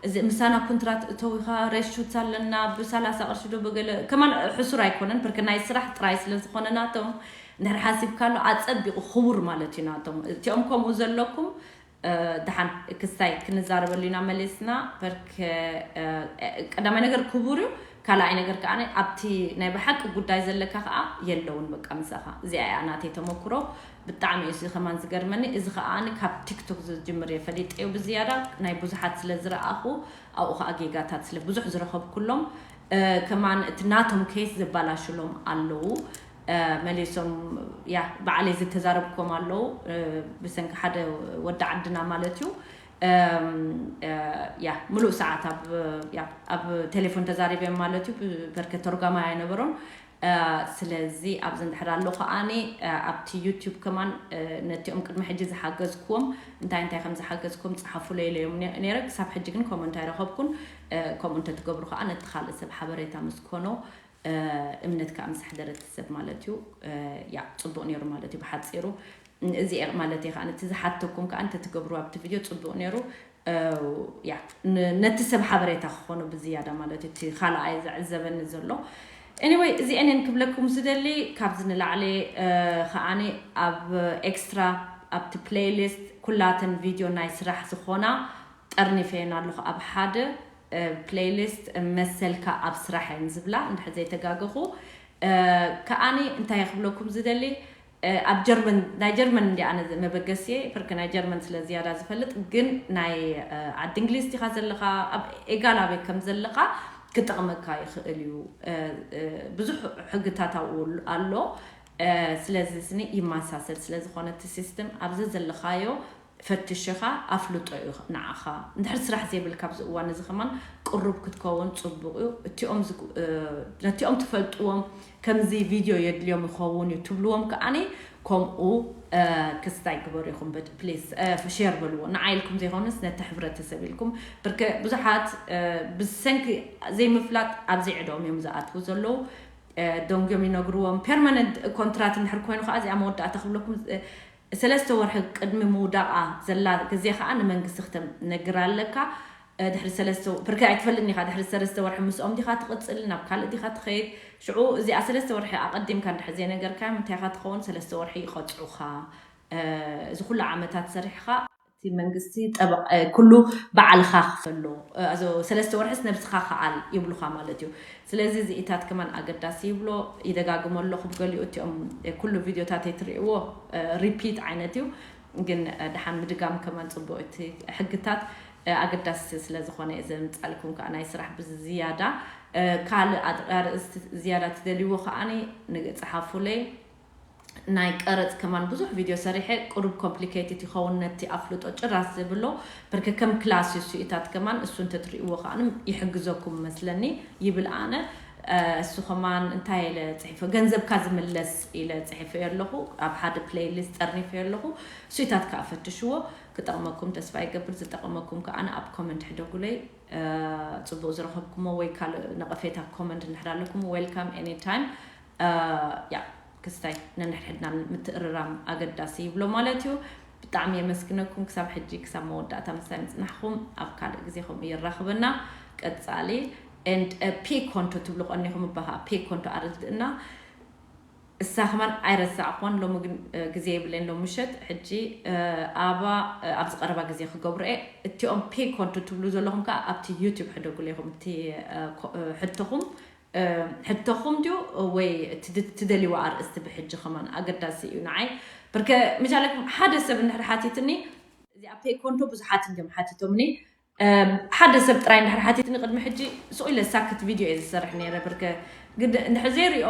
እዚ ምሳና ኮንትራት እተዊኻ ሬሹት ኣለና ብሰላሳ ቅርሺ ዶ ብገለ ከማን ሕሱር ኣይኮነን ብርክ ናይ ስራሕ ጥራይ ስለ ዝኾነ ናቶም እንድሕር ሓሲብካሉ ኣጸቢቑ ክቡር ማለት እዩ ናቶም እቲኦም ከምኡ ዘለኩም እ፣ ደሓን ክስታይ ክንዛረበሉ ኢና መሊስና በርክ እ፣ ቀዳማይ ነገር ክቡር እዩ ካልኣይ ነገር ከዓ ኣብቲ ናይ ብሓቂ ጉዳይ ዘለካ ከዓ የለውን በቃ ምሳኻ እዚኣ እያ ናተይ ተመክሮ ብጣዕሚ እዩ እዚ ከማን ዝገርመኒ እዚ ከዓ ካብ ቲክቶክ ዝጅምር እየ ፈሊጠዮ ብዝያዳ ናይ ብዙሓት ስለ ዝረኣኹ ኣብኡ ከዓ ጌጋታት ስለ ብዙሕ ዝረኸብኩሎም እ፣ ከማን እቲ ናቶም ኬስ ዘባላሽሎም ኣለዉ እ፣ መሊሶም ያ ባዕለይ ዝተዛረብኩም ኣለዉ እ፣ ብሰንኪ ሓደ ወዲ ዓድና ማለት እዩ እም፣ እ፣ ያ ምሉእ ሰዓት ኣብ ያ ኣብ ቴሌፎን ተዛሪበ ማለት እዩ ብ- በርከ ተርጓማይ ኣይነበሮን እ፣ ስለዚ ኣብዚ እንድሕር ኣሎ ከዓኒ እ፣ ኣብቲ ዩቲዩብ ከማን እ፣ ነቲኦም ቅድሚ ሕጂ ዝሓገዝኩዎም እንታይ እንታይ ከም ዝሓገዝኩም ፀሓፉለይ ኢለዮም ነ- ነይረ ክሳብ ሕጂ ግን ኮመንት ኣይረኸብኩን እ፣ ከምኡ እንተትገብሩ ከዓ ነቲ ካልእ ሰብ ሓበሬታ ምስ ኮኖ እ፣ እምነት ከዓ ምስ ኣሕደረ እቲ ሰብ ማለት እዩ እ፣ ያ ፅቡቅ ነይሩ ማለት እዩ ብሓፂሩ እዚ ማለት እዩ ከዓ ነቲ ዝሓተኩም ከዓ እንተትገብሩ ኣብቲ ቪድዮ ፅቡቅ ነይሩ እ፣ ያ ን- ነቲ ሰብ ሓበሬታ ክኾኑ ብዝያዳ ማለት እዩ እቲ ካልኣይ ዘዕዘበኒ ዘሎ anyway እዚአን እየን ክብለኩም ዝደሊ ካብዚ ንላዕሊ እ፣ ከዓኒ ኣብ ኤክስትራ ኣብቲ ፕሌይሊስት ኩላተን ቪድዮ ናይ ስራሕ ዝኾና ጠርኒፈየን ኣለኹ ኣብ ሓደ ፕሌይሊስት መሰልካ ኣብ ስራሕ እየን ዝብላ እንድሕር ዘይተጋገኹ እ፣ ከዓኒ እንታይ ክብለኩም ዝደሊ እ፣ ኣብ ጀርመን ናይ ጀርመን እንዲ ኣነ መበገሲየ ፍርክ ናይ ጀርመን ስለ ዝያዳ ዝፈልጥ ግን ናይ እ፣ ዓዲ እንግሊዝ ዲኻ ዘለኻ ኣብ ኤጋል ኣበይ ከም ዘለኻ ክጠቕመካ ይኽእል እዩ እ፣ እ፣ ብዙሕ ሕግታት ኣብኡ ኣሎ እ፣ ስለዚ ስኒ ይመሳሰል ስለ ዝኾነ እቲ ሲስተም ኣብዚ ዘለኻዮ ፈትሽኻ ኣፍልጦ እዩ ንዓኻ እንድሕር ስራሕ ዘይብልካ ኣብዚ እዋን እዚ ከማን ቅሩብ ክትከውን ፅቡቅ እዩ እቲኦም ዝግ- እ፣ ነቲኦም ትፈልጥዎም ከምዚ ቪድዮ የድልዮም ይኸውን እዩ ትብልዎም ከዓኒ ከምኡ እ፣ ክስታይ ግበሩ ኢኹም በት ፕሊስ እ፣ ሼር በልዎ ንዓይ ኢልኩም ዘይኮኑስ ነቲ ሕብረተሰብ ኢልኩም ብርከ ብዙሓት እ፣ ብሰንኪ ዘይምፍላጥ ኣብዚ ዕድኦም እዮም ዝኣትዉ ዘለዉ እ፣ ደንጎም ይነግርዎም ፐርማነንት ኮንትራት እንድሕር ኮይኑ ከዓ እዚኣ መወዳእታ ክብለኩም እ፣ ሰለስተ ወርሒ ቅድሚ ምውዳቓ ዘላ ግዜ ከዓ ንመንግስቲ ክተነግር ኣለካ እ፣ ድሕሪ ሰለስተ ወ- ብርከ ኣይትፈልጥን ኢኻ ድሕሪ ሰለስተ ወርሒ ምስኦም ዲኻ ትቕፅል ናብ ካልእ ዲኻ ትኸይድ ሽዑ እዚኣ ሰለስተ ወርሒ ኣቐዲምካ እንድሕር ዘይነገርካዮም እንታይ ኢኻ ትኸውን ሰለስተ ወርሒ ይቐፅዑኻ እ፣ እዚ ኩሉ ዓመታት ሰሪሕኻ እቲ እቲ መንግስቲ ጠበቕ ኩሉ ባዕልኻ ክፈሎ፣ ሰለስተ ወርሕስ ነብስኻ ከኣል ይብሉኻ ማለት እዩ። ስለዚ እዚኢታት ከማን ኣገዳሲ ይብሎ። ይደጋግሞ ኣለኹ ብገሊኡ እቲኦም ኩሉ ቪድዮታት ኣይትርእይዎ፣ ሪፒት ዓይነት እዩ። ግን ደሓን ምድጋም ከማን ፅቡቅ እቲ ሕግታት ኣገዳሲ ስለዝኾነ እየ ዘምፃልኩም ከዓ ናይ ስራሕ ብዝያዳ ካልእ ኣርእስቲ ዝያዳ ትደልይዎ ከዓኒ ንፅሓፉለይ። ናይ ቀረፅ ከማን ብዙሕ ቪድዮ ሰሪሐ ቁሩብ ኮምፕሊኬትድ ይኸውን ነቲ ኣፍልጦ ጭራስ ዘብሎ። ብርክ ከም ክላስ እሱኢታት ከማን እሱ እንተትርእይዎ ከዓንም ይሕግዘኩም መስለኒ ይብል ኣነ። እሱ ከማን እንታይ ኢለ ፅሒፎ፣ ገንዘብካ ዝምለስ ኢለ ፅሒፎ ኣለኹ። ኣብ ሓደ ፕሌይሊስት ጠርኒፎ ኣለኹ። እሱኢታት ከዓ ፈትሽዎ። ክጠቕመኩም ተስፋ ይገብር። ዝጠቕመኩም ከዓ ኣብ ኮመንት ሕደጉለይ። ፅቡቅ ዝረኸብኩሞ ወይ ካልእ ነቐፌታ ኮመንት እንድሕር ኣለኩም፣ ዌልካም ኤኒታይም። ያ ክስታይ ነንሕድሕድና ምትእርራም ኣገዳሲ ይብሎ ማለት እዩ። ብጣዕሚ የመስግነኩም ክሳብ ሕጂ ክሳብ መወዳእታ ምሳይ ምፅናሕኩም። ኣብ ካልእ ግዜ ከምኡ የራኽበና። ቀፃሊ ኤንድ ፔ ኮንቶ ትብሉ ቀኒኹም እባ ከዓ ፔ ኮንቶ ኣረድእና። እሳ ከማን ኣይረሳዕኳን። ሎሚ ግን ግዜ የብለይን። ሎም ምሸት ሕጂ ኣባ ኣብዚ ቀረባ ግዜ ክገብሮ እየ። እቲኦም ፔ ኮንቶ ትብሉ ዘለኹም ከዓ ኣብቲ ዩቲብ ሕደጉለይኹም። እቲ ሕቶኹም ሕቶኹም ድዩ ወይ ትደልይዋ ኣርእስቲ ብሕጂ ከማን ኣገዳሲ እዩ ንዓይ። ብርከ ምሻለኩም ሓደ ሰብ እንድሕር ሓቲትኒ እዚኣ ፔ ኮንቶ ብዙሓት እንዲዮም ሓቲቶምኒ። ሓደ ሰብ ጥራይ እንድሕር ሓቲትኒ ቅድሚ ሕጂ ስቕ ኢለ ሳክት ቪድዮ እየ ዝሰርሕ ነይረ። ብርከ ግን እንድሕር ዘይሪኦ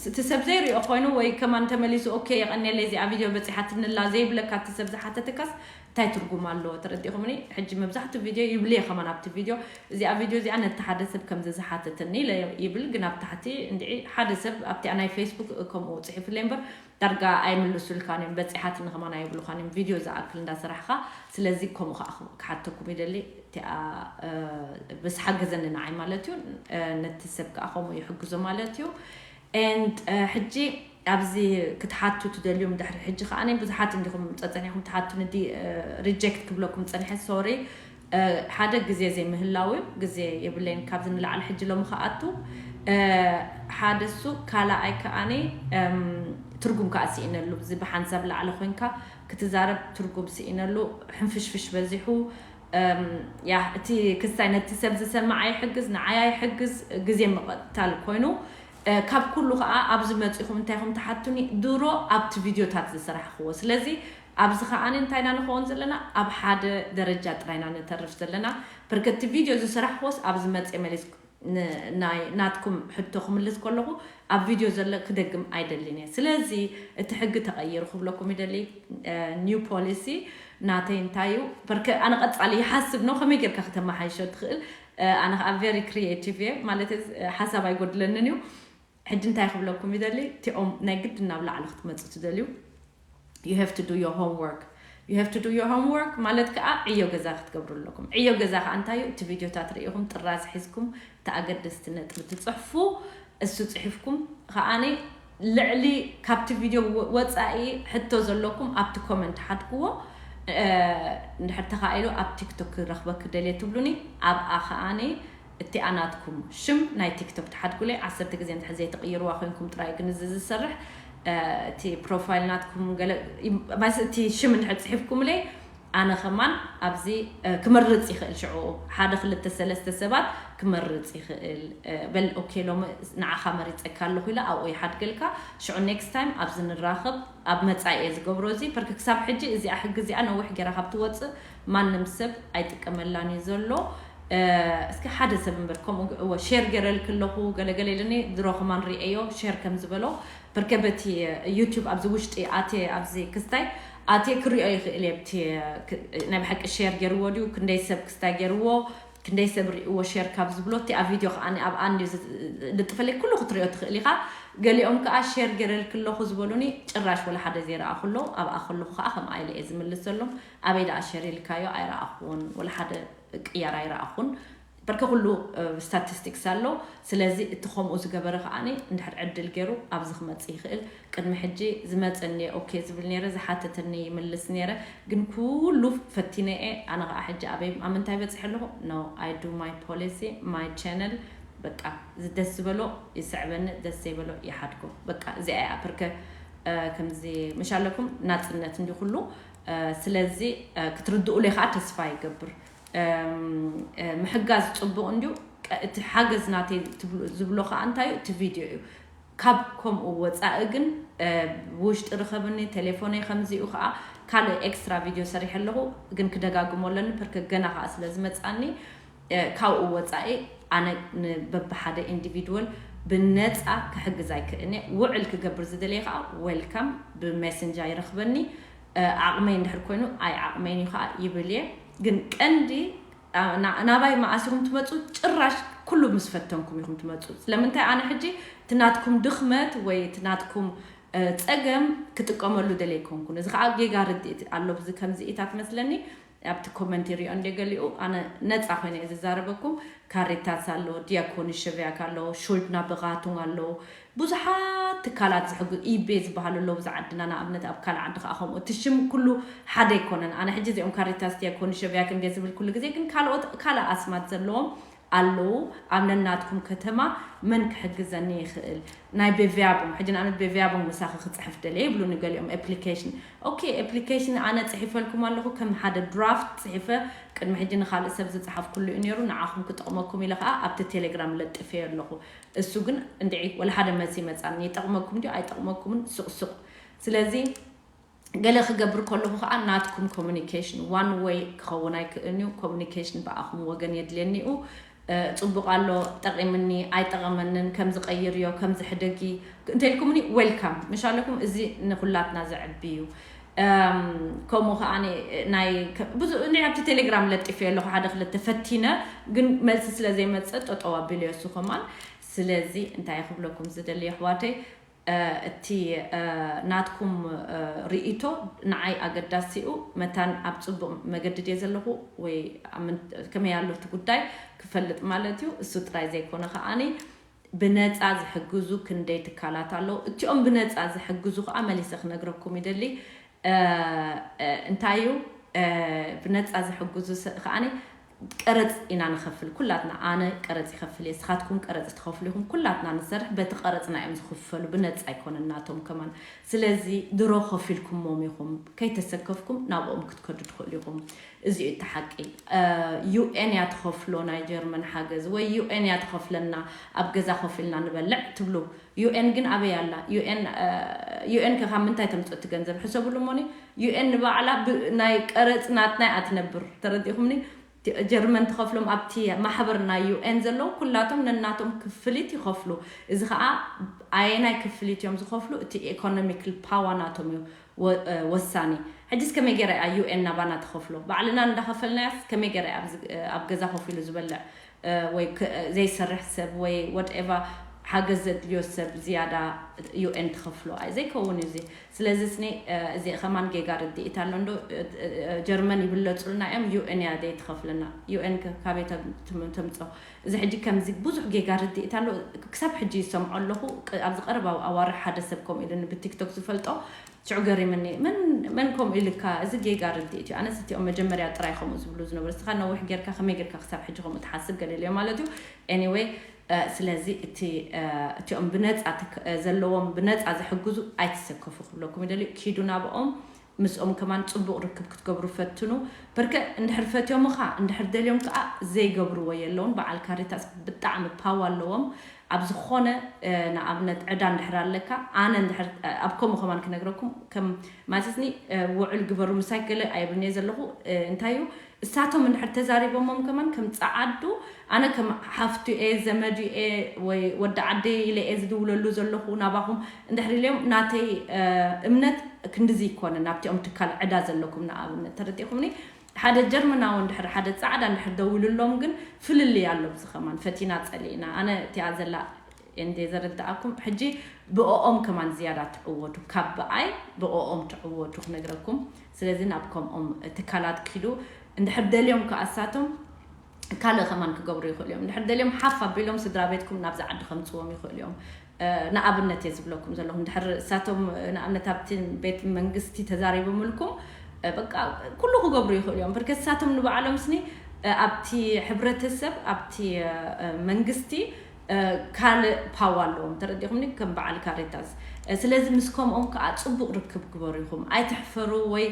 እቲ ሰብ ዘይሪኦ ኮይኑ ወይ ከማን ተመሊሱ ኦኬ የቐንየለይ እዚኣ ቪድዮ በፂሓትንላ ዘይብለካ እቲ ሰብ ዝሓተተካስ እንታይ ትርጉም ኣለዎ? ተረዲኹምኒ? ሕጂ መብዛሕትኡ ቪድዮ ይብልየ ከማን ኣብቲ ቪድዮ እዚኣ ቪድዮ እዚኣ ነቲ ሓደ ሰብ ከምዚ ዝሓተተኒ ኢለ ይብል። ግን ኣብ ታሕቲ እንድዒ ሓደ ሰብ ኣብቲኣ ናይ ፌስቡክ ከምኡ ፅሒፉለይ እምበር ዳርጋ ኣይምልሱልካን እዮም። በፂሓትኒ ከማን ኣይብሉኻን እዮም። ቪድዮ ዝኣክል እንዳሰራሕኻ ስለዚ ከምኡ ከዓ ክሓተኩም ይደሊ። እቲኣ ምስ ሓገዘኒ ንዓይ ማለት እዩ። ነቲ ሰብ ከዓ ከምኡ ይሕግዞ ማለት እዩ። ኤንድ ሕጂ ኣብዚ ክትሓቱ ትደልዩ ድሕሪ ሕጂ ከዓ ብዙሓት እንዲኹም ፀፀኒኹም ትሓቱኒ ዲ ሪጀክት ክብለኩም ፀኒሐ ሶሪ። ሓደ ግዜ ዘይምህላው እዩ። ግዜ የብለይን። ካብዚ ንላዕሊ ሕጂ ሎሚ ክኣቱ ሓደ እሱ ካልኣይ ከዓኒ ትርጉም ከዓ ስኢነሉ። እዚ ብሓንሳብ ላዕሊ ኮይንካ ክትዛረብ ትርጉም ስኢነሉ። ሕንፍሽፍሽ በዚሑ። ያ እቲ ክስታይ ነቲ ሰብ ዝሰምዕ ኣይሕግዝ፣ ንዓይ ኣይሕግዝ፣ ግዜ ምቕታል ኮይኑ። ካብ ኩሉ ከዓ ኣብዚ መፂኹም እንታይ ኹም ትሓቱኒ ድሮ ኣብቲ ቪድዮታት ዝሰራሕክዎ። ስለዚ ኣብዚ ከዓኒ እንታይ ኢና ንኸውን ዘለና? ኣብ ሓደ ደረጃ ጥራይ ኢና ንተርፍ ዘለና። ብርከቲ ቪድዮ ዝሰራሕክዎስ ኣብዚ መፅእ መሊስ ናይ ናትኩም ሕቶ ክምልስ ከለኹ ኣብ ቪድዮ ዘሎ ክደግም ኣይደልን እየ። ስለዚ እቲ ሕጊ ተቐይሩ ክብለኩም ይደሊ። ኒው ፖሊሲ ናተይ እንታይ እዩ? በርከ ኣነ ቀፃሊ ይሓስብ ነው ከመይ ጌርካ ከተመሓይሾ ትኽእል። ኣነ ከዓ ቨሪ ክሪኤቲቭ እየ ማለት ሓሳብ ኣይጎድለንን እዩ። ሕጂ እንታይ ክብለኩም ይደሊ? እቲኦም ናይ ግድን ናብ ላዕሊ ክትመፁ ትደልዩ you have to do your homework you have to do your homework ማለት ከዓ ዕዮ ገዛ ክትገብሩ ኣለኩም። ዕዮ ገዛ ከዓ እንታይ እዩ? እቲ ቪድዮታት ርኢኹም ጥራዝ ሒዝኩም እቲ ኣገደስቲ ነጥቢ ትፅሕፉ። እሱ ፅሒፍኩም ከዓኒ ልዕሊ ካብቲ ቪድዮ ወፃኢ ሕቶ ዘለኩም ኣብቲ ኮመንት ሓትግዎ። እንድሕር ተኻኢሉ ኣብ ቲክቶክ ክረኽበ ክደልየ ትብሉኒ ኣብኣ ከዓኒ እቲኣ ናትኩም ሽም ናይ ቲክቶክ ትሓድጉለይ ዓሰርተ ግዜ እንድሕር ዘይትቕይርዋ ኮይንኩም ጥራይ ግን እዚ ዝሰርሕ እቲ ፕሮፋይል ናትኩም ገለ ማለት እቲ ሽም እንድሕር ፅሒፍኩምለይ ኣነ ከማን ኣብዚ ክመርፅ ይኽእል ሽዑ ሓደ ክልተ ሰለስተ ሰባት ክመርፅ ይኽእል። በል ኦኬ ሎሚ ንዓኻ መሪፀካ ኣለኹ ኢለ ኣብኡ ይሓድገልካ። ሽዑ ኔክስት ታይም ኣብዚ ንራኸብ ኣብ መፃኢ እየ ዝገብሮ እዚ ፐርክ ክሳብ ሕጂ እዚኣ ሕጊ እዚኣ ነዊሕ ገይራ ካብ ትወፅእ ማንም ሰብ ኣይጥቀመላን እዩ ዘሎ። እስኪ ሓደ ሰብ እምበር ከምኡ እወ ሼር ገይረልክ ኣለኹ ገለገለ ኢለኒ ድሮ ከማን ርኤዮ ሼር ከም ዝበሎ ፐርከ በቲ ዩቲዩብ ኣብዚ ውሽጢ ኣቴ ኣብዚ ክስታይ ኣቴ ክሪኦ ይኽእል እየ ብቲ ናይ ብሓቂ ሼር ገይርዎ ድዩ ክንደይ ሰብ ክስታይ ገይርዎ ክንደይ ሰብ ሪእዎ ሼር ካብ ዝብሎ እቲ ኣብ ቪድዮ ከዓ ኣብ ኣንዲ ልጥፈለይ ኩሉ ክትሪኦ ትኽእል ኢኻ። ገሊኦም ከዓ ሼር ገይረልክ ኣለኹ ዝበሉኒ ጭራሽ ወላ ሓደ ዘይረኣኹ ኣለዉ። ኣብኣ ከለኹ ከዓ ከምኣ ኢለ እየ ዝምልሰሎም። ኣበይ ደኣ ሸር ኢልካዮ ኣይረኣኹን፣ ወላ ሓደ ቅያር ኣይረኣኹን። በርከ ኩሉ ስታቲስቲክስ ኣሎ። ስለዚ እቲ ከምኡ ዝገበረ ከዓኒ እንድሕር ዕድል ገይሩ ኣብዚ ክመጽእ ይኽእል። ቅድሚ ሕጂ ዝመጸኒ ኦኬ ዝብል ነይረ፣ ዝሓተተኒ ይምልስ ነይረ። ግን ኩሉ ፈቲነ እየ። ኣነ ከዓ ሕጂ ኣበይ ኣብ ምንታይ በፂሐ ኣለኹ? No, I do my policy, my channel። በቃ ደስ ዝበሎ ይስዕበኒ፣ ደስ ዘይበሎ ይሓድጎ። በቃ እዚኣ እያ ፐርከ ከምዚ ምሽ ኣለኩም ናፅነት እንዲ ኩሉ። ስለዚ ክትርድኡለይ ከዓ ተስፋ ይገብር። ምሕጋዝ ፅቡቕ እንዲዩ። እቲ ሓገዝ ናተይ ዝብሎ ከዓ እንታይ እዩ? እቲ ቪድዮ እዩ። ካብ ከምኡ ወፃኢ ግን ውሽጢ ርኸብኒ፣ ቴሌፎነይ ከምዚኡ ከዓ ካልእ ኤክስትራ ቪድዮ ሰሪሐ ኣለኹ። ግን ክደጋግሞ ኣለኒ ፐርከ ገና ከዓ ስለ ዝመፃኒ። ካብኡ ወፃኢ ኣነ ንበብሓደ ኢንዲቪድዋል ብነፃ ክሕግዝ ኣይክእልኒ። ውዕል ክገብር ዝደለየ ከዓ ዌልካም ብሜሰንጃ ይረኽበኒ። ዓቕመይ እንድሕር ኮይኑ ኣይ ዓቕመይን እዩ ከዓ ይብል እየ። ግን ቀንዲ ናባይ መኣሲኹም ትመፁ? ጭራሽ ኩሉ ምስ ፈተንኩም ኢኹም ትመፁ። ስለምንታይ ኣነ ሕጂ እቲ ናትኩም ድኽመት ወይ እቲ ናትኩም ፀገም ክጥቀመሉ ደለ ኣይኮንኩን። እዚ ከዓ ጌጋ ርድኢት ኣሎ። እዚ ከምዚ ኢታት መስለኒ ኣብቲ ኮመንት ይሪኦ እንደ ገሊኡ ኣነ ነፃ ኮይነ እየ ዝዛረበኩም። ካሪታስ ኣሎ፣ ዲያኮን ሸቪያክ ኣሎ፣ ሹልድና ብጋቱን ኣሎ፣ ብዙሓት ትካላት ዝሕግዙ ኢቤ ዝበሃሉ ኣለዉ። ብዛ ዓድና ንኣብነት ኣብ ካልእ ዓዲ ከዓ ከምኡ እቲ ሽም ኩሉ ሓደ ኣይኮነን። ኣነ ሕጂ እዚኦም ካሪታስ ዲያኮን ሸቪያክ እንደ ዝብል ኩሉ ግዜ ግን ካልኦት ካልእ ኣስማት ዘለዎም ኣለዉ። ኣብ ነናትኩም ከተማ መን ክሕግዘኒ ይኽእል? ናይ ቤቪያቦም ሕጂ ንኣብነት ቤቪያቦም ምሳኺ ክፅሕፍ ደለ ይብሉ ንገሊኦም ኣፕሊኬሽን። ኦኬ ኣፕሊኬሽን ኣነ ፅሒፈልኩም ኣለኹ ከም ሓደ ድራፍት ፅሒፈ ቅድሚ ሕጂ ንካልእ ሰብ ዝፀሓፍኩሉ እዩ ነይሩ። ንዓኹም ክጠቕመኩም ኢለ ከዓ ኣብቲ ቴሌግራም ለጢፈዮ ኣለኹ። እሱ ግን እንድዒ ወላ ሓደ መልሲ ይመፃኒ። ይጠቕመኩም ድዩ ኣይጠቕመኩምን ሱቕሱቕ። ስለዚ ገለ ክገብር ከለኹ ከዓ ናትኩም ኮሚኒኬሽን ዋን ወይ ክኸውን ኣይክእልን እዩ። ኮሚኒኬሽን ብኣኹም ወገን የድልየኒ እዩ። ፅቡቕ ኣሎ፣ ጠቒምኒ ኣይጠቐመንን፣ ከም ዝቐይር እዮ፣ ከም ዝሕደጊ እንተልኩምኒ ዌልካም ምሽ ኣለኩም። እዚ ንኩላትና ዘዕቢ እዩ። ከምኡ ከዓ ናይ ብዙ እኒ ኣብቲ ቴሌግራም ለጢፈ ኣለኹ ሓደ ክልተ ፈቲነ፣ ግን መልሲ ስለ ዘይመፅእ ጠጠው ኣቢለ እሱ ከማን። ስለዚ እንታይ ክብለኩም ዝደሊ ኣሕዋተይ፣ እቲ ናትኩም ርእይቶ ንዓይ ኣገዳሲኡ መታን ኣብ ፅቡቕ መገዲ ድየ ዘለኹ ወይ ከመይ ኣሎ እቲ ጉዳይ ክፈልጥ ማለት እዩ። እሱ ጥራይ ዘይኮነ ከዓኒ ብነፃ ዝሕግዙ ክንደይ ትካላት ኣለዉ። እቲኦም ብነፃ ዝሕግዙ ከዓ መሊሰ ክነግረኩም ይደሊ። እንታይ እዩ ብነፃ ዝሕግዙ ከዓኒ ቀረፅ ኢና ንኸፍል ኩላትና። ኣነ ቀረፅ ይኸፍል እየ፣ ስኻትኩም ቀረፅ ትኸፍሉ ኢኹም። ኩላትና ንሰርሕ በቲ ቀረፅና እዮም ዝኽፈሉ፣ ብነፃ ኣይኮነን ናቶም ከማን። ስለዚ ድሮ ከፊልኩሞም ኢኹም፣ ከይተሰከፍኩም ናብኦም ክትከዱ ትኽእሉ ኢኹም። እዚ እዩ እቲ ሓቂ። ዩኤን እያ ትኸፍሎ ናይ ጀርመን ሓገዝ ወይ ዩኤን እያ ትኸፍለና ኣብ ገዛ ኮፍ ኢልና ንበልዕ ትብሉ። ዩኤን ግን ኣበይ ኣላ? ዩኤን ዩኤን ከ ካብ ምንታይ ተምፅኦ እቲ ገንዘብ? ሕሰብሉ እሞኒ። ዩኤን ንባዕላ ናይ ቀረፅ ናትና እያ ትነብር። ተረዲእኹምኒ? ጀርመን ትኸፍሎም ኣብቲ ማሕበር ናይ ዩኤን ዘለዉ ኩላቶም ነናቶም ክፍሊት ይኸፍሉ። እዚ ከዓ ኣየናይ ክፍሊት እዮም ዝኸፍሉ? እቲ ኢኮኖሚክል ፓዋ ናቶም እዩ ወሳኒ። ሕጅስ ከመይ ገይራ እያ ዩኤን ናባና ትኸፍሎ? ባዕልና እንዳኸፈልናያስ ከመይ ገይራ እያ ኣብ ገዛ ኮፍ ኢሉ ዝበልዕ ወይ ዘይሰርሕ ሰብ ወይ ወድኤቫ ሓገዝ ዘድልዮ ሰብ ዝያዳ ዩኤን ትኸፍሎ? ኣይ ዘይከውን እዩ እዚ። ስለዚ ስኒ እዚ ከማን ጌጋ ርድኢት ኣሎ እንዶ። ጀርመን ይብለፁልና እዮም፣ ዩኤን እያ ዘይትኸፍለና። ዩኤን ካበይ ተምፅኦ? እዚ ሕጂ ከምዚ ብዙሕ ጌጋ ርድኢት ኣሎ። ክሳብ ሕጂ ይሰምዖ ኣለኹ። ኣብዚ ቀረባ ኣዋርሕ ሓደ ሰብ ከምኡ ኢሉኒ ብቲክቶክ ዝፈልጦ ሽዑ ገሪምኒ። መን መን ከምኡ ኢልካ? እዚ ጌጋ ርድኢት እዩ። ኣነስ እቲኦም መጀመርያ ጥራይ ከምኡ ዝብሉ ዝነበሩ፣ እስኻ ነዊሕ ጌርካ ከመይ ጌርካ ክሳብ ሕጂ ከምኡ ትሓስብ ገለ ኢልዮ ማለት እዩ። ኤኒወይ ስለዚ እቲ እቲኦም ብነፃ ዘለዎም ብነፃ ዝሕግዙ ኣይትሰከፉ ክብለኩም ይደልዩ። ኪዱ ናብኦም፣ ምስኦም ከማን ፅቡቕ ርክብ ክትገብሩ ፈትኑ። በርከ እንድሕር ፈትዮምኻ እንድሕር ደልዮም ከዓ ዘይገብርዎ የለውን። በዓል ካሪታስ ብጣዕሚ ፓዋ ኣለዎም። ኣብ ዝኾነ ንኣብነት ዕዳ እንድሕር ኣለካ፣ ኣነ ኣብ ከምኡ ከማን ክነግረኩም ከም ማለትኒ ውዕል ግበሩ ምሳይ ገለ ኣይብልንየ ዘለኹ። እንታይ እዩ እሳቶም እንድሕር ተዛሪቦሞም ከማን ከም ፀዓዱ ኣነ ከም ሓፍቱ እየ ዘመዱ እየ ወይ ወዲ ዓደይ ኢለ እየ ዝድውለሉ ዘለኹ ናባኹም እንድሕር ኢለዮም ናተይ እምነት ክንድዚ ይኮነ ናብቲኦም ትካል ዕዳ ዘለኩም ንኣብነት ተረዲኹምኒ። ሓደ ጀርመናዊ እንድሕር ሓደ ፃዕዳ እንድሕር ደዊሉሎም ግን ፍልልይ ኣሎ። ብዚ ከማን ፈቲና ፀሊእና ኣነ እቲኣ ዘላ እንደ ዘረዳእኩም ሕጂ ብኦኦም ከማን ዝያዳ ትዕወቱ ካብ ብኣይ ብኦኦም ትዕወቱ ክነግረኩም። ስለዚ ናብ ከምኦም ትካላት ኪዱ እንድሕር ደልዮም ከኣሳቶም ካልእ ከማን ክገብሩ ይኽእሉ እዮም። እንድሕር ደልዮም ሓፍ ኣቢሎም ስድራ ቤትኩም ናብዚ ዓዲ ከምፅዎም ይኽእሉ እዮም። ንኣብነት እየ ዝብለኩም ዘለኹ። እንድሕር እሳቶም ንኣብነት ኣብቲ ቤት መንግስቲ ተዛሪቦምልኩም በቃ ኩሉ ክገብሩ ይኽእሉ እዮም። ብርከት እሳቶም ንባዕሎም ስኒ ኣብቲ ሕብረተሰብ ኣብቲ መንግስቲ ካልእ ፓዋ ኣለዎም። ተረዲኹምኒ? ከም በዓል ካሪታስ ስለዚ ምስ ከምኦም ከዓ ፅቡቅ ርክብ ግበሩ ኢኹም፣ ኣይትሕፈሩ። ወይ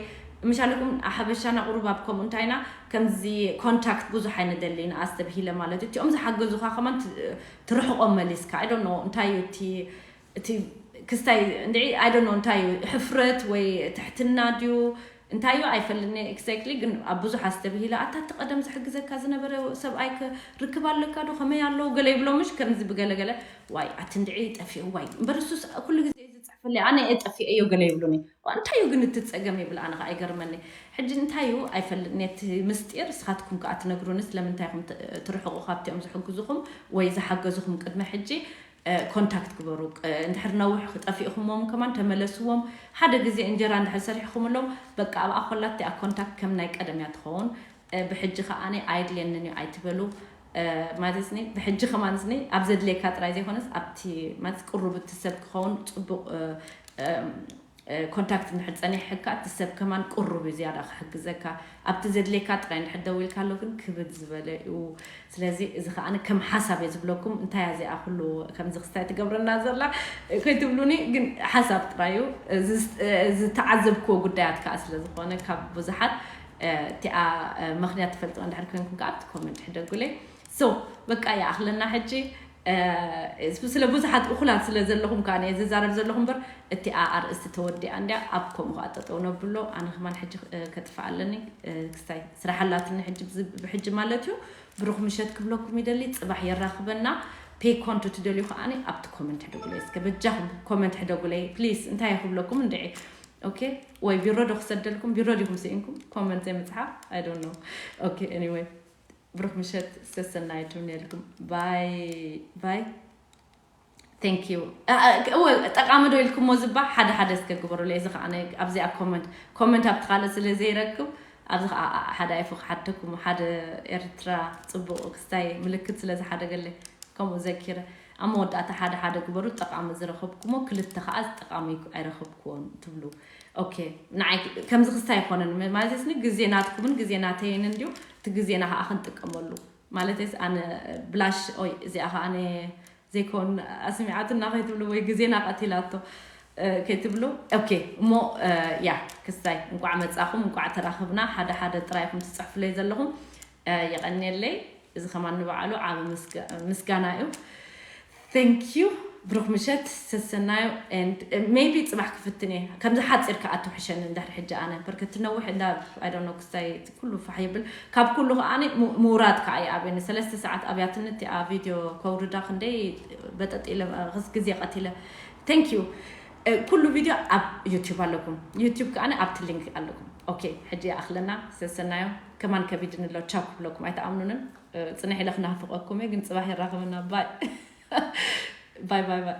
ምሻለኩም ሓበሻና ቁሩብ ኣብ ከምኡ እንታይና ከምዚ ኮንታክት ብዙሕ ኣይንደሊ ንኣስተብሂለ ማለት እዩ። እቲኦም ዝሓገዙኻ ከማን ት- ትርሕቆም መሊስካ። I don't know እንታይ እዩ እቲ እቲ ክስታይ እንድዒ I don't know እንታይ እዩ፣ ሕፍረት ወይ ትሕትና ድዩ እንታይ እዩ ኣይፈልኒ exactly። ግን ኣብ ብዙሕ ኣስተብሂለ ኣታ እቲ ቀደም ዝሕግዘካ ዝነበረ ሰብኣይ ከ ርክብ ኣለካ ዶ ከመይ ኣለዉ ገለ ይብሎ ምሽ ከምዚ ብገለገለ። ዋይ ኣቲ እንድዒ ጠፊኡ ዋይ እምበር እሱስ ኩሉ ግዜ እዩ ዝፅሕፈለይ ኣነ እየ ጠፊኤዮ ገለ ይብሉኒ። ዋ እንታይ እዩ ግን እቲ ፀገም ይብል ኣነ ከዓ ይገርመኒ። ሕጂ እንታይ እዩ ኣይፈልኒ እቲ ምስጢር እስኻትኩም ከዓ ትነግሩኒ ስለምንታይ ኢኹም ት- ትርሕቁ ካብቲኦም ዝሕግዙኹም ወይ ዝሓገዙኹም ቅድሚ ሕጂ ኮንታክት ግበሩ። እንድሕር ነዊሕ ክጠፊእኹሞም ከማን ተመለስዎም። ሓደ ግዜ እንጀራ እንድሕር ሰሪሕኹምሎም በቃ ኣብኣ ኮላ እቲኣ ኮንታክት ከም ናይ ቀደም እያ ትኸውን። ብሕጂ ከዓኒ ኣየድልየንን እዩ ኣይትበሉ። ማለት ኒ ብሕጂ ከማን ኒ ኣብ ዘድልየካ ጥራይ ዘይኮነስ ኣብቲ ማለት ቅሩብ እቲ ሰብ ክኸውን ፅቡቅ ኮንታክት እንድሕር ፀኒሕካ እቲ ሰብ ከማን ቅሩብ እዩ ዝያዳ ክሕግዘካ። ኣብቲ ዘድልየካ ጥራይ እንድሕር ደዊልካ ኣሎ ግን ክብድ ዝበለ እዩ። ስለዚ እዚ ከዓ ከም ሓሳብ እየ ዝብለኩም እንታይ እያ እዚኣ ኩሉ ከምዚ ክስታይ ትገብረና ዘላ ከይትብሉኒ ግን ሓሳብ ጥራይ እዩ። ዝተዓዘብክዎ ጉዳያት ከዓ ስለዝኮነ ካብ ብዙሓት እቲኣ ምክንያት ትፈልጥዋ እንድሕር ኮይንኩም ከዓ ኣብቲ ኮመንት ሕደጉለይ። So በቃ ይኣኽለና ሕጂ። ስለ ብዙሓት እኹላት ስለ ዘለኹም ከዓ እየ ዝዛረብ ዘለኹ እምበር እቲኣ ኣርእስቲ ተወዲኣ እንድያ ኣብ ከምኡ ከዓ ጠጠው ነብሎ። ኣነ ከማን ሕጂ ከጥፍእ ኣለኒ ክስታይ ስራሕ ኣላትኒ ሕጂ ብዚ- ብሕጂ ማለት እዩ። ብሩኽ ምሸት ክብለኩም ይደሊ። ፅባሕ የራኽበና። ፔኮንቱ ትደልዩ ከዓኒ ኣብቲ ኮመንት ሕደጉለይ እስከ በጃኹም ኮመንት ሕደጉለይ ፕሊስ። እንታይ እየ ክብለኩም እንድዒ ኦኬ። ወይ ቢሮ ዶ ክሰደልኩም ቢሮ ዲኹም ስኢንኩም ኮመንት ዘይምፅሓፍ I don't know። ኦኬ anyway ብሩኽ ምሸት ሰሰናይ ትምነልኩም። ባይ ባይ። Thank you። እወ ጠቃሚ ዶ ኢልኩሞ ዝባ ሓደ ሓደ እስከ ግበሩለይ። እዚ ከዓ ኣብዚኣ ኮመንት ኮመንት ኣብቲ ካልእ ስለ ዘይረክብ ኣብዚ ከዓ ሓደ ኣይፎ ክሓተኩም ሓደ ኤርትራ ፅቡቅ ክስታይ ምልክት ስለ ዝሓደገለይ ከምኡ ዘኪረ። ኣብ መወዳእታ ሓደ ሓደ ግበሩ ጠቃሚ ዝረኸብኩሞ ክልተ ከዓ ጠቃሚ ኣይረኸብኩዎን ትብሉ። ኦኬ ንዓይ ከምዚ ክስታይ ኣይኮነን ማለት ኒ ግዜ ናትኩምን ግዜ ናተይን እንድዩ። እቲ ግዜና ከዓ ክንጥቀመሉ ማለት ኣነ ብላሽ ኦይ እዚኣ ከዓ ዘይኮን ኣስሚዓትና ከይትብሉ ወይ ግዜና ቀቲላቶ ከይትብሉ። ኦኬ እሞ ያ ክስታይ እንቋዕ መጻኹም እንቋዕ ተራኽብና። ሓደ ሓደ ጥራይኩም ትፅሕፉለይ ዘለኹም የቐንየለይ። እዚ ከማን ንባዕሉ ዓብ ምስጋና እዩ። Thank you። ብሩኽ ምሸት ሰሰናዩ። And maybe ፅባሕ ክፍትን እየ ከምዚ ሓፂር ከኣ ትውሕሸኒ እንድሕር ሕጂ ኣነ በርከ ትነውሕ እንዳ I don't know ክስታይ ኩሉ ፋሕ ይብል። ካብ ኩሉ ከኣ ምውራድ ከኣ ይኣብየኒ ሰለስተ ሰዓት ኣብያትኒ እቲኣ ቪድዮ ከውርዳ ክንደይ በጠጥ ኢለ ስ ግዜ ቀቲለ። Thank you። ኩሉ ቪድዮ ኣብ ዩቲዩብ ኣለኩም ዩቲዩብ ከኣ ኣብቲ ሊንክ ኣለኩም። ኦኬ ሕጂ ይኣኽለና ሰሰናዮ። ከማን ከቢድኒ ኣሎ ቻው ክብለኩም ኣይተኣምኑንን። ፅንሕ ኢለ ክናፍቀኩም እየ ግን ፅባሕ ይራኸበና። ባይ ባይ ባይ ባይ።